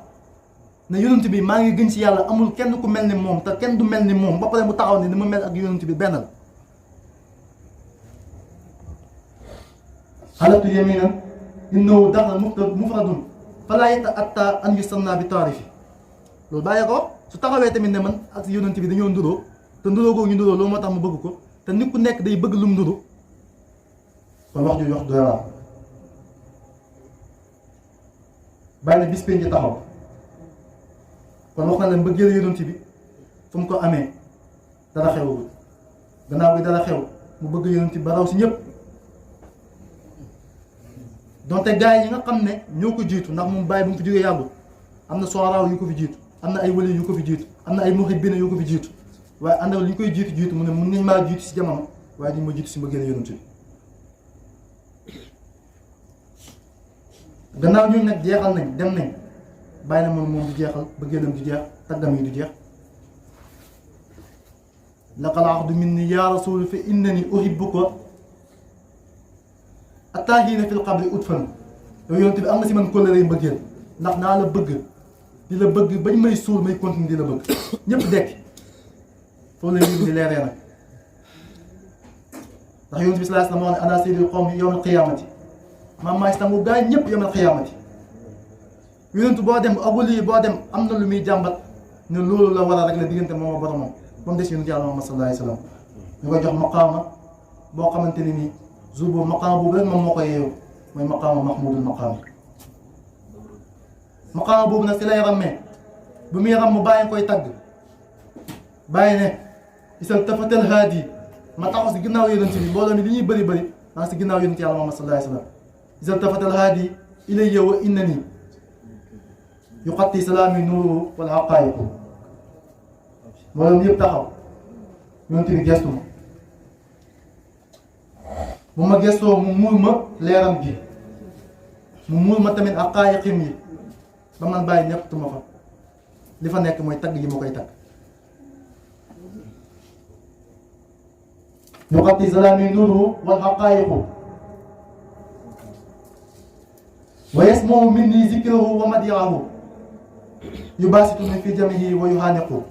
ne yonent bi maa ngi gën ci yàlla amul kenn ku mel ni moom te kenn du mel ni moom ba pare mu taxaw ne ni ma mel ak yonent bi benn la xalatu yaminan innahu daxla mufradun falaa yata'attaa an yusanna bi taarifi loolu bàyyi ko su taxawee tamit ne man ak yonent bi dañoo nduroo te nduroo googu ñu nduroo loolu moo tax mu bëgg ko te nit ku nekk day bëgg lum nduru kon wax ju wax doy waar bàyyi na bis penc taxaw kon wax na leen mbëggeel yonent bi fu mu ko amee dara xewagul gannaaw bi dara xew mu bëgg yonent bi ba raw si ñëpp donte gars yi nga xam ne ñoo ko jiitu ndax moom bàyyi bu mu fi jógee yàggul am na sooraaw yu ko fi jiitu am na ay wali yu ko fi jiitu am na ay muhibbina yu ko fi jiitu waaye ànd ak li ñu koy jiitu mu ne mun nañ maa jiitu si jamono waaye duñ ma jiitu si mbëggeel yonent bi gannaaw ñun nag jeexal nañ dem nañ bàyyi na moom du jeexal bëggeelam du jeex taggam yi du jeex laqal ahdu minni ya rasul fa innani uhibbuka attahina fil qabri udfan yow yonent bi am na si man kóllëre mbëggeel ndax naa la bëgg di la bëgg bañ may suul may continuer di la bëgg ñëpp dekk foofu la mbir di leeree nag ndax yonent bi sallallahu alayhi wa sallam wax ne ana sayyidul qawmi yawmal qiyaamati maam maay sangu gaa ñëpp yawmal qiyaamati yonent boo dem abuli boo dem am na lu muy jàmbat ne loolu la war a rek la diggante moom ak boromam ba mu des yonent yàlla Muhammad sallallahu alayhi wa sallam ñu koy jox maqaama boo xamante ne nii jour boobu maqaama boobu rek moom moo koy yeewu mooy maqaama mahmudul maqaama boobu nag si lay rammee bu muy ramm bàyyi koy tagg bàyyi ne isal tafatal haadi ma taxaw si ginnaaw yonent bi mbooloo mi li ñuy bëri bëri maa ngi si ginnaaw yonent yàlla Muhammad sallallahu alayhi wa sallam isal tafatal haadi ilayya wa innani yuqatti salaami nuuru wal haqaayiqu mbooloo mi yëpp taxaw yonent bi gestu ma bu ma gestoo mu muur ma leeram gi mu muur ma tamit haqaayiqim yi ba man bàyyi nekkatuma fa li fa nekk mooy tagg yi ma koy tagg yuqatti salaami nuuru wal haqaayiqu wa yasma'u minni zikrahu wa madiyahu yubaasituni fi jamihi wa yuhaaniqu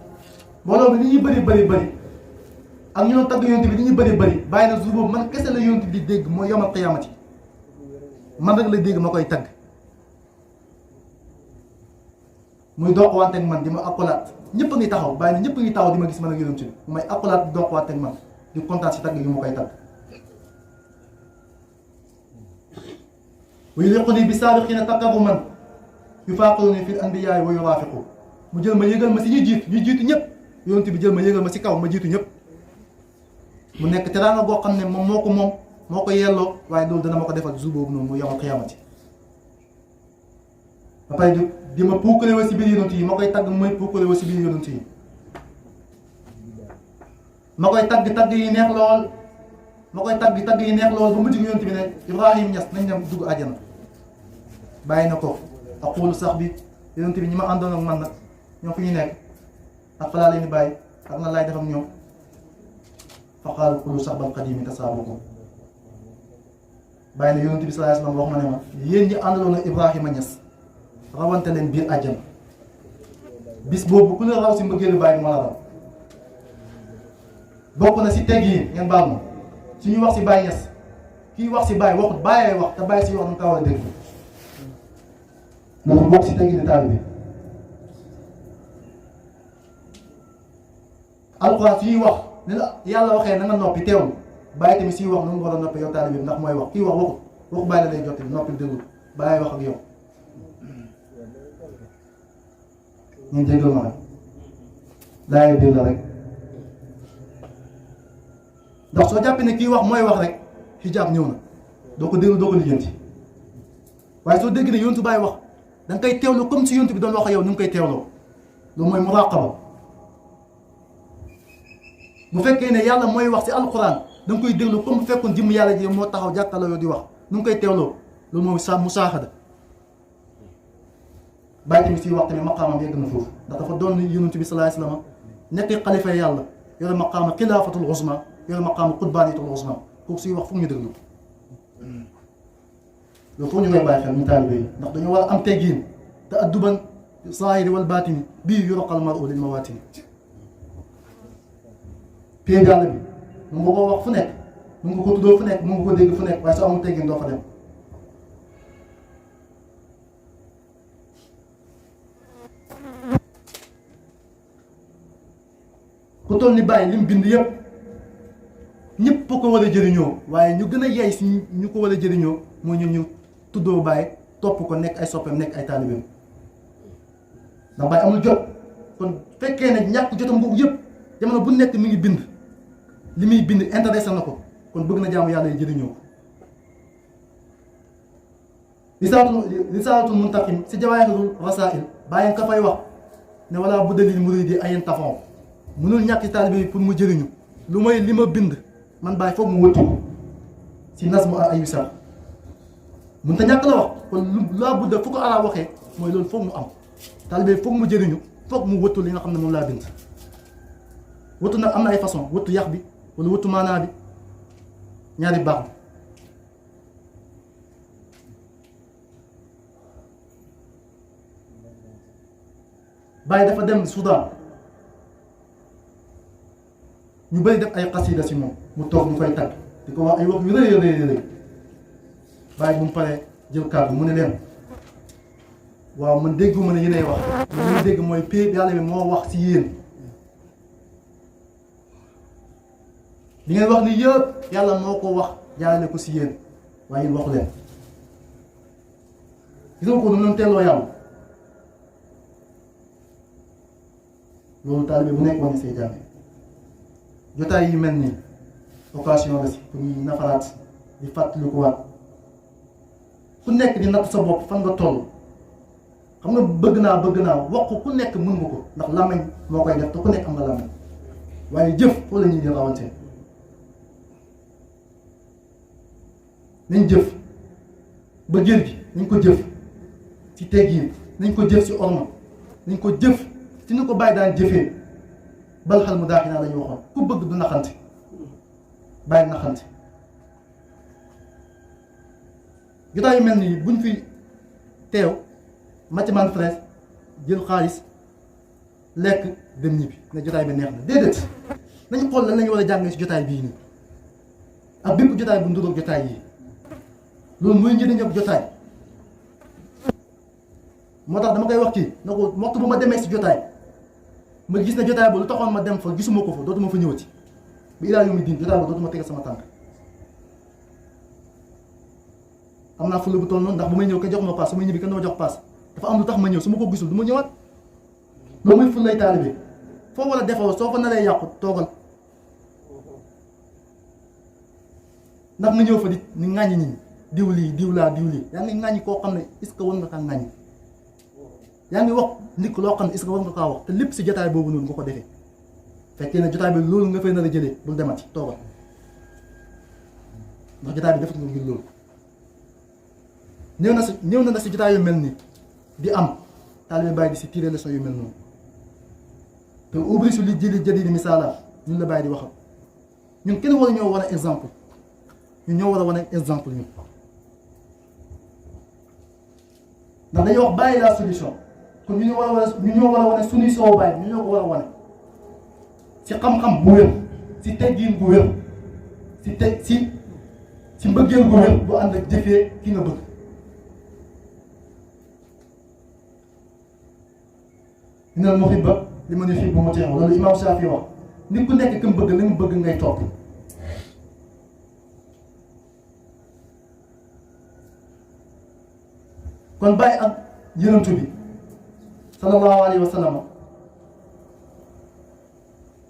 mbooloo bi li ñuy bëri ak ñu doon tagg yonent bi li ñuy bëri bàyyi na jour boobu man kese la yonent bi di dégg mooy yawmal qiyaamati man rek la dégg ma koy tagg muy doq wante ak man di ma akolaat ñëpp a ngi taxaw bàyyi na ñëpp a ngi taxaw di ma gis man ak yonent bi mu may akolaat di doq wante ak man di kontaan si tagg yi ma koy tagg wa yuliquni bi saabiqiina taqarruban yufaaqiruni fil anbiyaa wa yuraafiqu mu jël ma yëgal ma si ñu jiitu ñëpp yonent bi jël ma yëgal ma si kaw ma jiitu ñëpp mu nekk teraanga boo xam ne moom moo ko yelloo waaye loolu dana ma ko defal jour boobu noonu mu yawmal qiyaamati ba pare di ma puukale wa si biir yonent yi ma koy tagg mooy puukale wa si biir yonent yi ma koy tagg yi neex lool ba mujj gi yonent bi ne Ibrahim Niass nañ dem dugg àjjana bàyyi na ko aqulu sax bi yonent bi ñi ma àndoon ak man nag ñoom fi ñu nekk ak falaa leen di bàyyi ak na laay def ak ñoom fa qaala kullu saxbal qadiimi tasaabuku bàyyi na yonent bi sallallahu alayhi wa sallam wax ma ne ma yéen ñi àndaloon ak Ibrahima Niass rawante leen biir àjjana bis boobu ku la raw si mbëggeelu bàyyi ma la raw bokk na si tegg yi ngeen baal ma su ñuy wax si Baye Niass kii wax si Baye waxut Baye wax te Baye si wax na ka war a dégg loolu bokk si tegg ni taalibe bi alxuraan suy wax ne la yàlla waxee na nga noppi teewlu Baye tamit suy wax na nga war a noppi yow taalibe bi ndax mooy wax kii wax waxu Baye la lay jottali noppi déglu Baye wax ak yow ñun jégal ma nag laay dégg la rek ndax soo jàppee ne kii wax mooy wax rek xijaab ñëw na doo ko déglu doo ko lijjanti waaye soo dégg ne yontu Baye wax da nga koy teewlu comme si yontu bi doon wax ak yow ni nga koy teewloo loolu mooy muraqaba bu fekkee ne yàlla mooy wax si alquran da nga koy déglu comme bu fekkoon jëmm yàlla ji moo taxaw jàkkaarloo yow di wax nu nga koy teewloo loolu mooy musaaxada Baye tamit siy wax tamit maqaamam yegg na foofu ndax dafa doon yonent bi sallallahu alayhi wa sallam nekk xalifa yàlla yore maqaama xilaafatul uzma yore maqaama qutbaaniyatul uzma kooku siy wax foog ñu déglu loolu foog ñu koy bàyyi xel ñu taalibe yi ndax dañoo war a am teggiin te adduban zaahiri wal baatini bii yuroqal mar'u lil mawaatini pie gàll bi mun nga koo wax fu nekk mun nga ko tuddoo fu nekk mun nga ko dégg fu nekk waaye soo amul teggiin doo fa dem ku toll ni Baye li mu bind yëpp ñëpp ko war a jëriñoo waaye ñu gën a yey si ñu ko war a jëriñoo mooy ñu tuddoo Baye topp ko nekk ay soppeem nekk ay taalibeem ndax Baye amul jot kon fekkee ne ñàkk jotam boobu yëpp jamono bu nekk mi ngi bind li muy bind intéressé na ko kon bëgg na jaamu yàlla yi jëriñoo ko risalatul muntaqim si jawaahirul rasail bàyyi ka fay wax ne wala budda lil muridi ayen tafaw mënul ñàkk si taalibe bi pour mu jëriñu lu mooy li ma bind man bàyyi foog mu wëttu si nasmu al ayusar mun ta ñàkk la wax kon laa budda fu ko arab waxee mooy loolu foog mu am taalibe bi foog mu jëriñu foog mu wëttu li nga xam ne moom laa bind wëttu nag am na ay façon wëttu yax bi wala wëttu maanaa bi ñaari baax bi Baye dafa dem Soudan ñu bëri def ay xasida si moom mu toog mu fay tagg di ko wax ay wax yu rëy rëy Baye bu mu paree jël kàddu mu ne leen waaw man dégguma ne yéenay wax li ñu dégg mooy pay yàlla bi moo wax si yéen li ngeen wax ni yëpp yàlla moo ko wax jaarale ko si yéen waaye yéen waxu leen gis nga ko doon teeloo yàlla loolu taalibe bu nekk war na see jàng jotaay yi mel nii occasion la si pour ñu nafaraat di fàttali ko waat ku nekk di natt sa bopp fan nga toll xam nga bëgg naa wax ko ku nekk mën nga ko ndax làmmiñ moo koy def te ku nekk am nga làmmiñ waaye jëf foo la ñuy di rawante nañ jëf ba jër gi nañ ko jëf ci teggiin nañ ko jëf ci orma nañ ko jëf ci ni ko bàyyi daan jëfee bal xal mu daaxi naa la ñu waxoon ku bëgg du naxante bàyyi naxante jotaay yu mel nii buñ fi teew matiman fraise jël xaalis lekk dem ñibbi ne jotaay bi neex na déedéet nañu xool lan lañu war a jàngee si jotaay bii nii ak bépp jotaay bu nduróog jotaay yii loolu mooy njëriñ ak jotaay moo tax dama koy wax kii na ko waxtu bu ma demee si jotaay ma gis ne jotaay ba lu taxoon ma dem fa gisuma ko fa dootuma fa ñëwati ba ilaa yu muy diin jotaay ba dootuma tegal sama tànk am naa fulla bu toll noonu ndax bu may ñëw kenn jox ma paas su may ñibbi kenn dama jox paas dafa am lu tax ma ñëw su ma ko gisul du ma ñëwaat loolu mooy fullay taalibe foo war a defoo soo fa naree yàqu toogal ndax nga ñëw fa di ni ŋàññi nit ñi diw lii diw laa diw lii yaa ngi ŋàññi koo xam ne est-ce que war nga kaa ŋàññi yaa ngi wax nit loo xam ne est-ce que war nga kaa wax te lépp si jotaay boobu noonu nga ko defee fekkee ne jotaay bi loolu nga fay nar a jëlee bul demati toogal ndax jotaay bi defat nga ngir loolu ñëw na si jotaay yu mel nii di am taalibe bàyyi di si tiré leçon yu mel noonu te ubri su li jëli jëli di misaala ñun la bàyyi di waxal ñun kenn war a ñoo wane exemple ñun ñoo war a wane exemple ñun ndax dañuy wax bàyyi la solution kon ñu ñoo war a wane suñuy soo bàyyi ñu ñoo ko war a wane si xam-xam bu wér si teggiin bu wér si mbëggeel bu wér bu ànd ak jëfee ki nga bëgg inal muhibba liman yuhibbu muti'u loolu Imam Shafi wax nit ku nekk këm bëgg la mu bëgg ngay topp kon bàyyi ak yonentu bi sallallahu alayhi wa sallam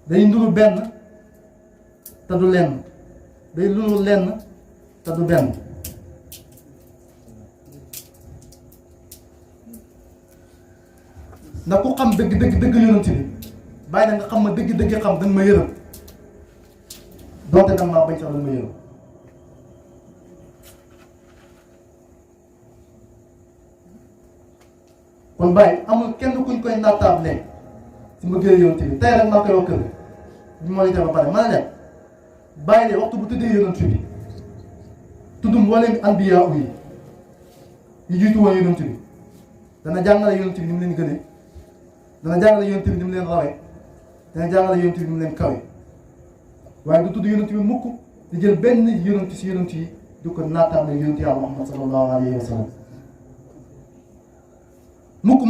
day nduru benn te du lenn day nduru lenn te du benn ndax ku xam dëgg yonentu bi bàyyi na nga xam ma dëgg xam danga ma yërëm doonte danga maa bañ sax danga ma yërëm kon bàyyi amul kenn kuñ koy naataable si ma gën a yonent bi tey rek maa koy wax kër bi moo lay ba pare ma ne leen bàyyi de waxtu bu tuddee yonent bi tudd mboolem anbiya yi jiitu woon yonent bi dana jàngale yonent bi ni mu leen gënee dana jàngale yonent bi ni mu leen rawee dana jàngale yonent bi ni mu leen kawe waaye du tudd yonent bi mukk di jël benn yonent si yonent yi di ko naataable yonent yàlla Muhammad sallallahu alayhi wa sallam mukk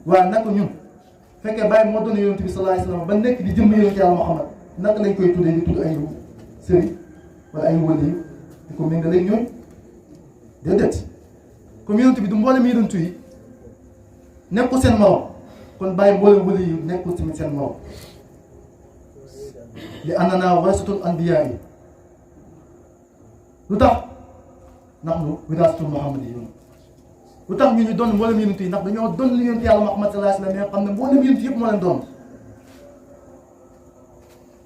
waaye naka ñun fekkee bàyyi moo doon yonent bi sallallahu alayhi wa sallam ba nekk di jëmm yonent yàlla Muhammad naka lañ koy tuddee di tudd ay sëriñ wala ay wëli yi di ko méngale ak ñooñ déedéet comme yonent bi du mboolem yonent yi nekkul seen morom kon bàyyi mboolem wëli yi nekkul tamit seen morom li annana warasatul anbiyaa yi lu tax ndax nu wiraasatul muhammadiyyin lu tax ñu doon mboolem yonent yi ndax dañoo doon li yonent yàlla Muhammad sallallahu alayhi wa sallam xam ne mboolem yonent yëpp moo leen doon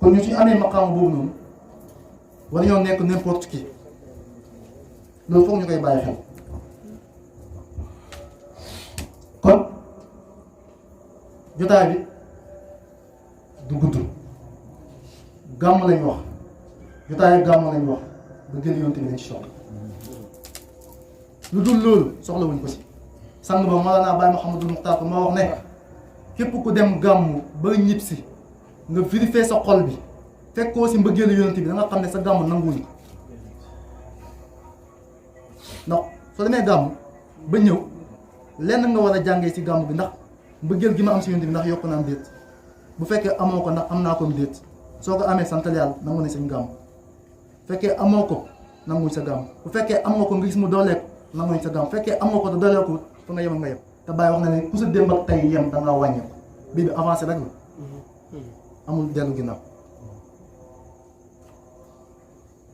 kon ñu suñu amee maqaama boobu noonu war ñoo nekk n'importe qui loolu foog ñu koy bàyyi xel kon jotaay bi du gudd gàmm lañ wax jotaay gàmm lañ wax ba gën yonent bi lañ ci soxla lu dul loolu soxla wuñ ko si sang ba Mawlana Baye Mouhamadul Muxtaar moo wax ne képp ku dem gàmm ba ñib si nga vérifier sa xol bi fekkoo si mbëggeelu yonent bi da nga xam ne sa gàmm nanguwuñ ko ndax soo demee gàmm ba ñëw lenn nga war a jàngee si gàmm bi ndax mbëggeel gi ma am si yonent bi ndax yokk naa am déet bu fekkee amoo ko ndax am naa ko am déet soo ko amee santal yàlla nangu nañ sañ gàmm bu fekkee amoo ko nanguñ sa gàmm bu fekkee amoo ko nga gis mu dooleeku nanguñ sa gàmm bu fekkee amoo ko te dooleeku fa nga yem nga yem te Baye wax na ne ku sa démb ak tey yem da ngaa wàññeeku bii bi avancé rek la amul dellu ginnaaw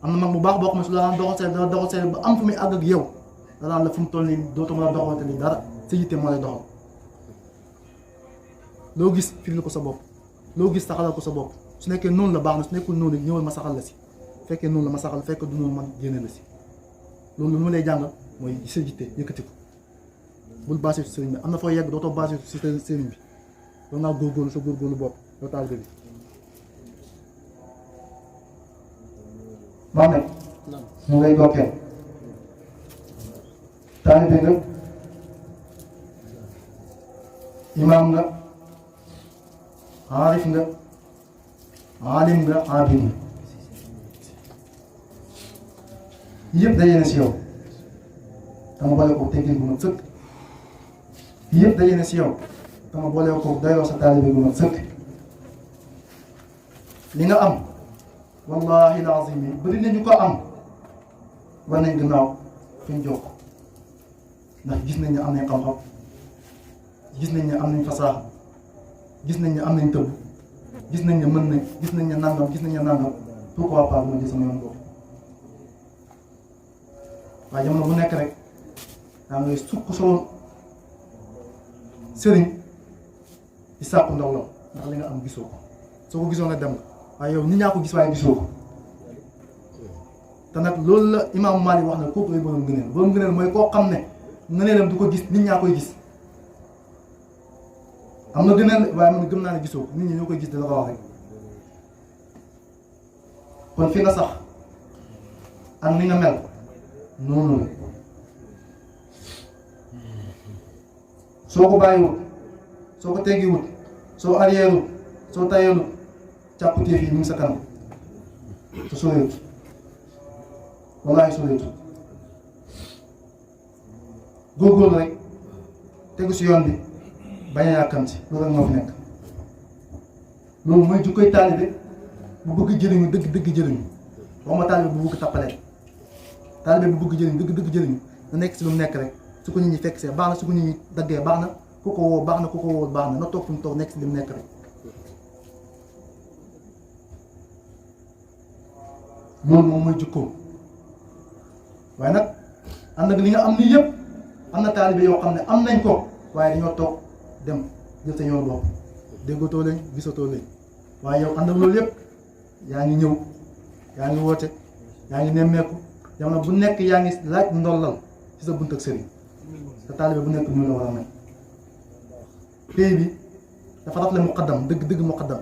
am na mag bu baax boo xam ne su la daan doxal see ba am fu muy àgg ak yow danaan la fu mu toll nii dootuma la doxalante ni dara sa yitte moo lay doxal loo gis firil ko sa bopp loo gis saxalal ko sa bopp su nekkee noonu la baax na su nekkul noonu ñëwal ma saxal la si fekkee noonu la ma saxal fekk du noonu man génne la si loolu lu ma lay jàngal mooy sa yitte yëkkati ko bul baasee si sëriñ bi am na foo yegg dootoo baasee si sëriñ bi doon naa góorgóorlu sa góorgóorlu bopp yow taalibe bi Mohamed mu ngay gokkeel taalibe nga imaam nga aarif nga aalim nga aabid nga yëpp daje na si yow dama boole ko teggin bu mat sëkk yëpp daje na si yow dama boole ko dayoo sa taalibe bu mat sëkk li nga am wallahi lazim yi bëri nañu ko am war nañ gannaaw fi ñu jokk ndax gis nañ ne am nañ xam-xam gis nañ ne am nañ fasaaxa gis nañ ne am nañ tëbb gis nañ ne mën nañ gis nañ ne nangam gis nañ ne nangam pourquoi pas ma jël sama yoon boobu waaye jamono bu nekk rek daa ngay sukk solo sëriñ di sàkku ndaw la ndax li nga am gisoo ko soo ko gisoon nga dem nga waaye yow nit ñaa ko gis waaye gisoo ko te nag loolu la imaamu Maalik wax ne kooku lay borom ngëneel mooy koo xam ne ngëneelam du ko gis nit ñaa koy gis am na gëneel waaye man gëm naa ne gisoo ko nit ñi ñoo koy gis di la ko wax rek kon fi nga sax ak ni nga mel noonu la soo ko bàyyiwut soo ko teggiwut soo arrièreut soo tayeelut càpputéef yi ñu ngi sa kanam te sooreetu wallaahi sooreetu góorgóorlu rek tegu si yoon bi bañ a yàkkamti loolu rek moo fi nekk loolu mooy jukkoy taalibe bu bëgg jëriñu dëgg jëriñu waxuma taalibe bu bëgg tappalee taalibe bu bëgg jëriñu dëgg jëriñu na nekk si lu mu nekk rek su ko nit ñi fekk see baax na su ko nit ñi daggee baax na ku ko woo baax na ku ko woo baax na toog fu mu toog nekk si li mu nekk rek loolu moom mooy jukkoom waaye nag ànd ak li nga am nii yëpp am na taalibe yoo xam ne am nañ ko waaye dañoo toog dem jël sa yoon bopp déggatoo leen gisatoo leen waaye yow ànd ak loolu yëpp yaa ngi ñëw yaa ngi woote yaa ngi nemmeeku jamono bu nekk yaa ngi laaj ndollal ci sa bunt ak sëriñ sa taalibe bu nekk ñu la war a may pay bi dafa rafle muqaddam dëgg muqaddam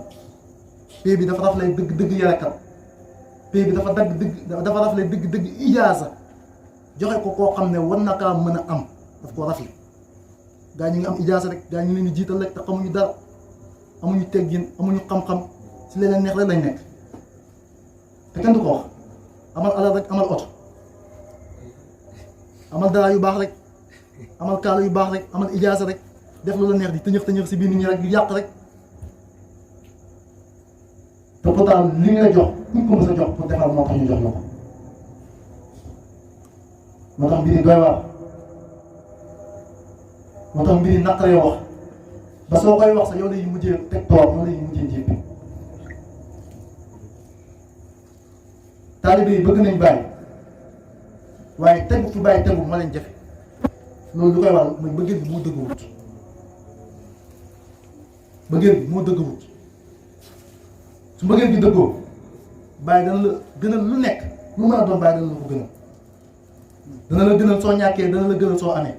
pay bi dafa rafle dëgg yarekat pay bi dafa rafle dëgg ijaasa joxe ko koo xam ne war na kaa mën a am daf koo rafle gaa ñi ngi am ijaasa rek gaa ñu leen di jiital rek te xamuñu dara amuñu teggin amuñu xam-xam si leen neex rek lañ nekk te kenn du ko wax amal alal rek amal oto amal dara yu baax rek amal kaala yu baax rek amal ijaasa rek def lu la neex di tëñëx si biir nit ñi rek di yàq rek te pourtant li nga jox kuñ ko mës a jox pour defar moo tax ñu jox la ko moo tax mbir yi doy waar moo tax mbiri naqaree wax ba soo koy wax sax yow lay mujjee teg toog yow lay mujjee jéppi taalibe yi bëgg nañ bàyyi waaye tegu fi bàyyi tegu moo leen jafe loolu lu koy waral mooy bëggeel bi moo dëgguwut bëggeel bi moo dëgguwut su bëggeel bi dëggoo bàyyi dana la gënal lu nekk lu mën a doon bàyyi dana la ko gënal dana la gënal soo ñàkkee dana la gënal soo amee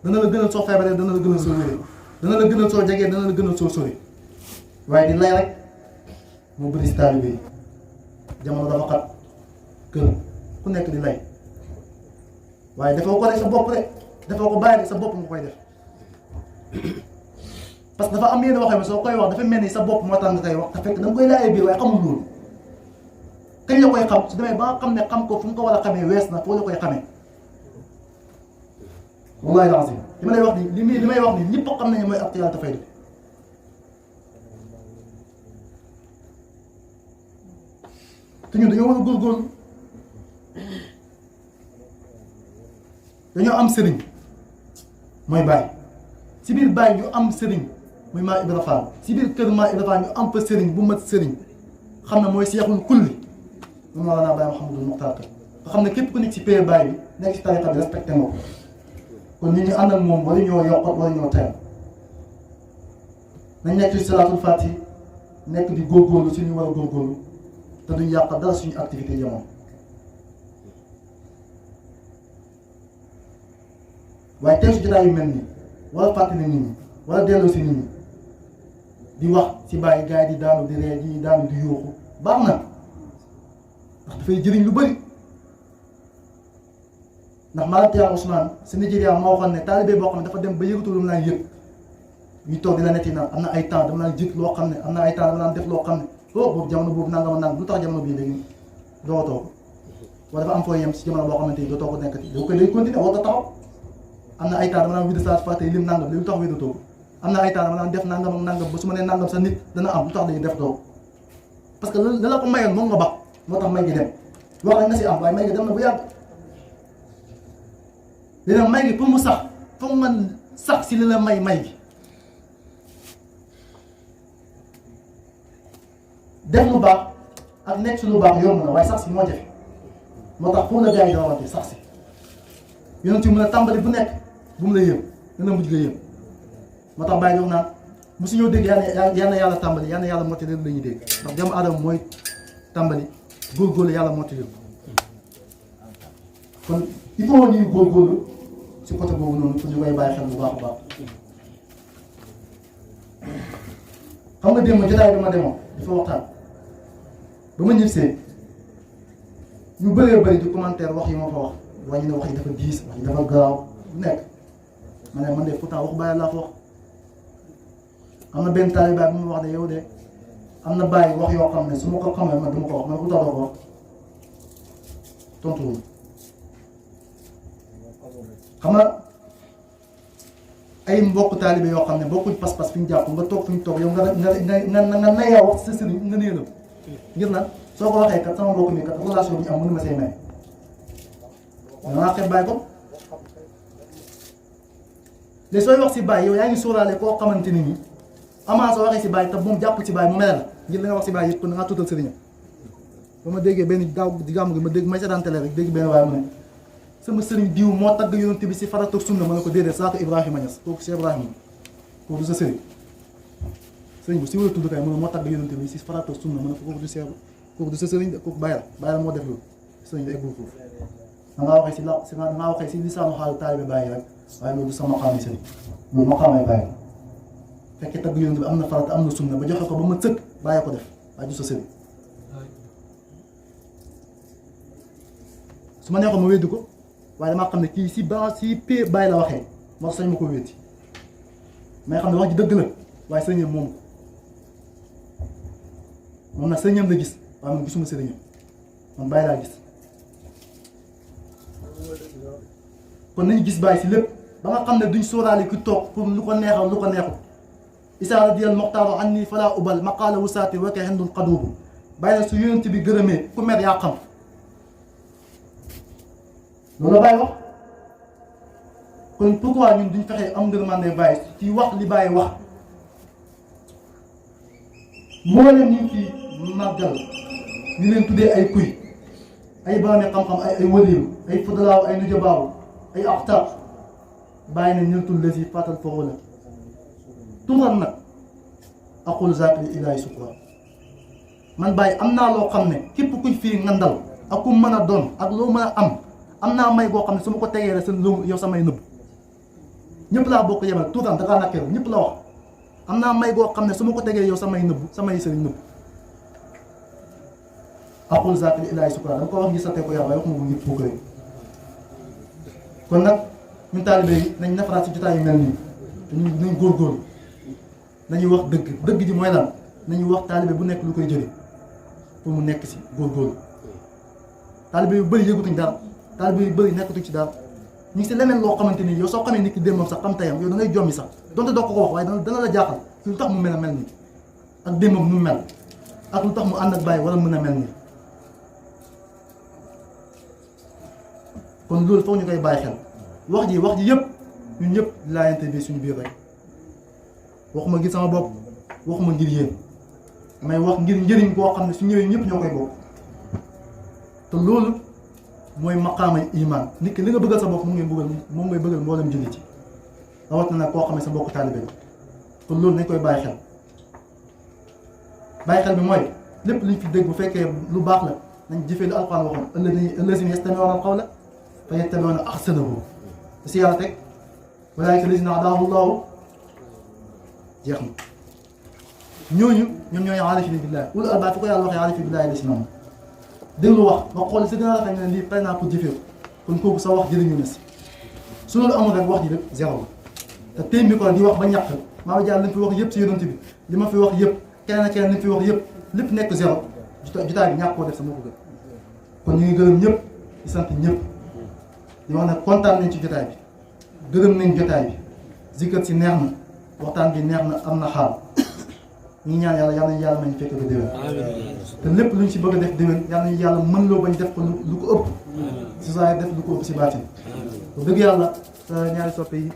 dana la gënal soo feebaree dana la gënal soo wéree dana la gënal soo jegee dana la gënal soo sori waaye di lay rek moo bëri si taalibe yi jamono dafa xat kër ku nekk di lay waaye defoo ko rek sa bopp rek defoo ko bàyyi rek sa bopp nga koy def parce que dafa am yenn waxee soo koy wax dafa mel ni sa bopp moo tax nga koy wax te fekk da nga koy laajee biir waaye xamul loolu kañ la koy xam su demee ba nga xam ne xam ko fu mu ko war a xamee wees na foo la koy xamee wallahi lancim li ma lay wax ni li may wax ni ñëpp xam nañu mooy actualité fayda te ñun dañoo war a góorgóorlu dañoo am sëriñ mooy Baye si biir Baye ñu am sëriñ muy maa Ibra Fall si biir kër maa Ibra Fall ñu am fa sëriñ bu mat sëriñ xam ne mooy seexul kulli moom la naa Baye Mouhamadou Mokhtar Ka nga xam ne képp ku nekk si pay Baye bi nekk si tarixa bi respecté nga ko kon nit ñi ànd ak moom wala ñoo yokkat wala ñoo teel nañ nekk ci salaatul faati nekk di góorgóorlu suñu war a góorgóorlu te duñ yàq dara suñu activité jamono waaye tey su jotaay yu mel nii wala fàttali nit ñi wala delloo si nit ñi di wax si bàyyi gars yi di daanu di ree di daanu di yuuxu baax na ndax dafay jëriñ lu bëri ndax Malam Talla Ousmane si Nigeria moo waxoon ne taalibe boo xam ne dafa dem ba yëgatu lu mu naan yëg ñu toog di la netti naan am na ay temps dama naan jëkk loo xam ne am na ay temps dama naan def loo xam ne boobu jamono boobu nangama nang lu tax jamono bii léegi doo toog wala dafa am foo yem si jamono boo xamante ni doo toog nekkati doo koy day continuer war a taxaw am na ay temps dama naan widd saa fàtte lim nangam léegi lu tax widdatoo am na ay temps dama naan def nangam ak nangam ba su ma nee nangam sa nit dana am lu tax dañuy def doo parce que la la ko mayoon moom nga bax moo tax may gi dem wax nañ na si am waaye may gi dem na bu yàgg léegi may gi pour mu sax foog nga sax si li la may gi def lu baax ak nekk si lu baax yomb na waaye sax si moo jafe moo tax foofu la gars yi rawante sax si yonent ci mën a tàmbali bu nekk bu mu la yëm dana mujj nga yëm moo tax bàyyi jox naan mu si ñëw dégg yal na yàlla tàmbali yal na yàlla mottali la ñuy dégg ndax doomu aadama mooy tàmbali góorgóorlu yàlla mottali kon il faut ñuy góorgóorlu si côté boobu noonu pour ñu koy bàyyi xel bu baax a baax xam nga démb jotaay bi ma demoon dafa waxtaan ba ma ñibbisee ñu bëree bëri di commentaire wax yi ma fa wax wàññi ne wax yi dafa diis wax yi dafa gaaw bu nekk ma ne man de pourtant wax bàyyi laa fa wax am na benn taalibaay bu mu wax ne yow de am na bàyyi wax yoo xam ne su ma ko xamee man dama ko wax man ku tax doo ko wax tontu xam nga ay mbokk taalibe yoo xam ne bokkuñ pas-pas fi ñu jàpp nga toog fi ñu toog yow nga nayaa wax sa sëriñ nga néelam ngir nag soo ko waxee kat sama mbokk mi kat relation bi ñu am mënu ma say may danaa xeeb bàyyi ko léegi sooy wax si bàyyi yow yaa ngi sóoraale koo xamante ni nii amaa soo waxee si bàyyi te moom jàpp si bàyyi mu mere la ngir li nga wax si bàyyi yëpp kon da ngaa tuutal sëriñam ba ma déggee benn daaw di gàmm gi ma dégg may seetaan télé rek dégg benn waaye mu ne sama sëriñ diw moo tagg yonent bi si farata sunna ma ne ko déedéet saako Ibrahima Niass kooku si Ibrahima kooku du sa sëriñ sëriñ bu si wala tudd kay mu ne moo tagg yonent bi si farata sunna ma ne ko kooku du sa sëriñ de kooku bàyyi la moo def loolu sëriñ bi eggul foofu da ngaa waxee si la si da ngaa waxee si lisaanu xaalu taalibe bàyyi rek waaye loolu du sama xaami sëriñ loolu moo xaamay bàyyi fekkee tagg yonent bi am na farata am na sunna ba joxe ko ba ma sëkk bàyyi ko def waaye du sa sëriñ su ma neexoon ma weddi ko waaye damaa xam ne kii si pay bàyyi la waxee moo sañ ma ko wéeti mais xam ne wax ji dëgg la waaye sëriñam moom ko moom nag sëriñam la gis waaye man gisuma sëriñam man bàyyi laa gis kon nañu gis bàyyi si lépp ba nga xam ne duñ sóoraale ki toog pour lu ko neexal lu ko neexul isaa radiyal moxtaaru an nii falaa ubal maqaala wusaati wake xendul xaduubu bàyyi na su yonent bi gërëmee ku mer yaa xam loolu la bàyyi wax kon pourquoi ñun duñ fexee am ngërmande Baye ci wax li Baye wax mboolem ñu fi màggal ñu leen tuddee ay kuy ay boromi xam-xam ay waliyu ay fudalaaw ay nujabaaw ay axtaab Baye ne ñëltul lesi fatal foofu la turan nag aqul zakri ilahi sukra man Baye am naa loo xam ne képp kuy fii ngandal ak ku mën a doon ak loo mën a am naa may goo xam ne su ma ko tegee rek seen lu yow samay nëbb ñëpp laa bokk yemal tuutaan dangaa nakkeeru ñëpp la wax am naa may goo xam ne su ma ko tegee yow samay nëbb samay sëriñ nëbb aqul zakri ilahi sukra dama ko wax ngi sante ko yàlla wax ma ko ngir puukare kon nag ñun taalibe yi nañ nafaraat si jotaay yu mel nii te ñu nañ góorgóorlu nañuy wax dëgg ji mooy lan nañuy wax taalibe bu nekk lu koy jëlee pour mu nekk si góorgóorlu taalibe yu bëri yëgutuñ dara taalibe yu bëri nekkatuñ ci dara ñu ngi si leneen loo xamante ni yow soo xamee nit ki démbam sax xam tayam yow da ngay jommi sax donte doo ko wax waaye dana la jaaxal lu tax mu mel a mel nii ak démbam nu mel ak lu tax mu ànd ak Baye wala mën a mel nii kon loolu foog ñu koy bàyyi xel wax ji yëpp ñun ñëpp laayante bi suñu biir rek waxuma ngir sama bopp waxuma ngir yéen may wax ngir njëriñ boo xam ne su ñëwee ñëpp ñoo koy bokk te loolu mooy maqaamay iman nit ki li nga bëggal sa bopp moom ngay bëggal mboolem jullit ci rawat na nag koo xam ne sa mbokku taalibe la kon loolu nañ koy bàyyi xel bi mooy lépp luñ fi dégg bu fekkee lu baax la nañ jëfee lu alquran waxoon allazina yastami'una al-qawla fa yattabi'una ahsanahu si yàlla teg walaa'ika allazina hadahum Allahu jeex na ñooñu ñoom ñooy aarifina billahi ulul albaab fi ko yàlla waxee aarifina billahi la si noonu déglu wax nga xool si gën a rafet ne lii pare naa pour jëfee ko kon kooku sa wax jëriñu na si su loolu amul rek wax ji rek zéro la te téem bi ko di wax ba ñàkk maa ngi jaar li fi wax yëpp si yonent bi li ma fi wax yëpp keneen ak keneen li fi wax yëpp lépp nekk zéro jotaay bi ñàkk koo def sama ko gën kon ñu ngi gërëm ñëpp di sant ñëpp di wax ne kontaan nañ ci jotaay bi gërëm nañ jotaay bi zikkat si neex na waxtaan bi neex na am na xaal ñi ñaan yàlla yàlla nañ fekk ba déwén te lépp luñ si bëgg a def déwén yàlla mën loo bañ def ko lu ko ëpp si saa def lu ko ëpp si baatin dëgg yàlla ñaari soppe yi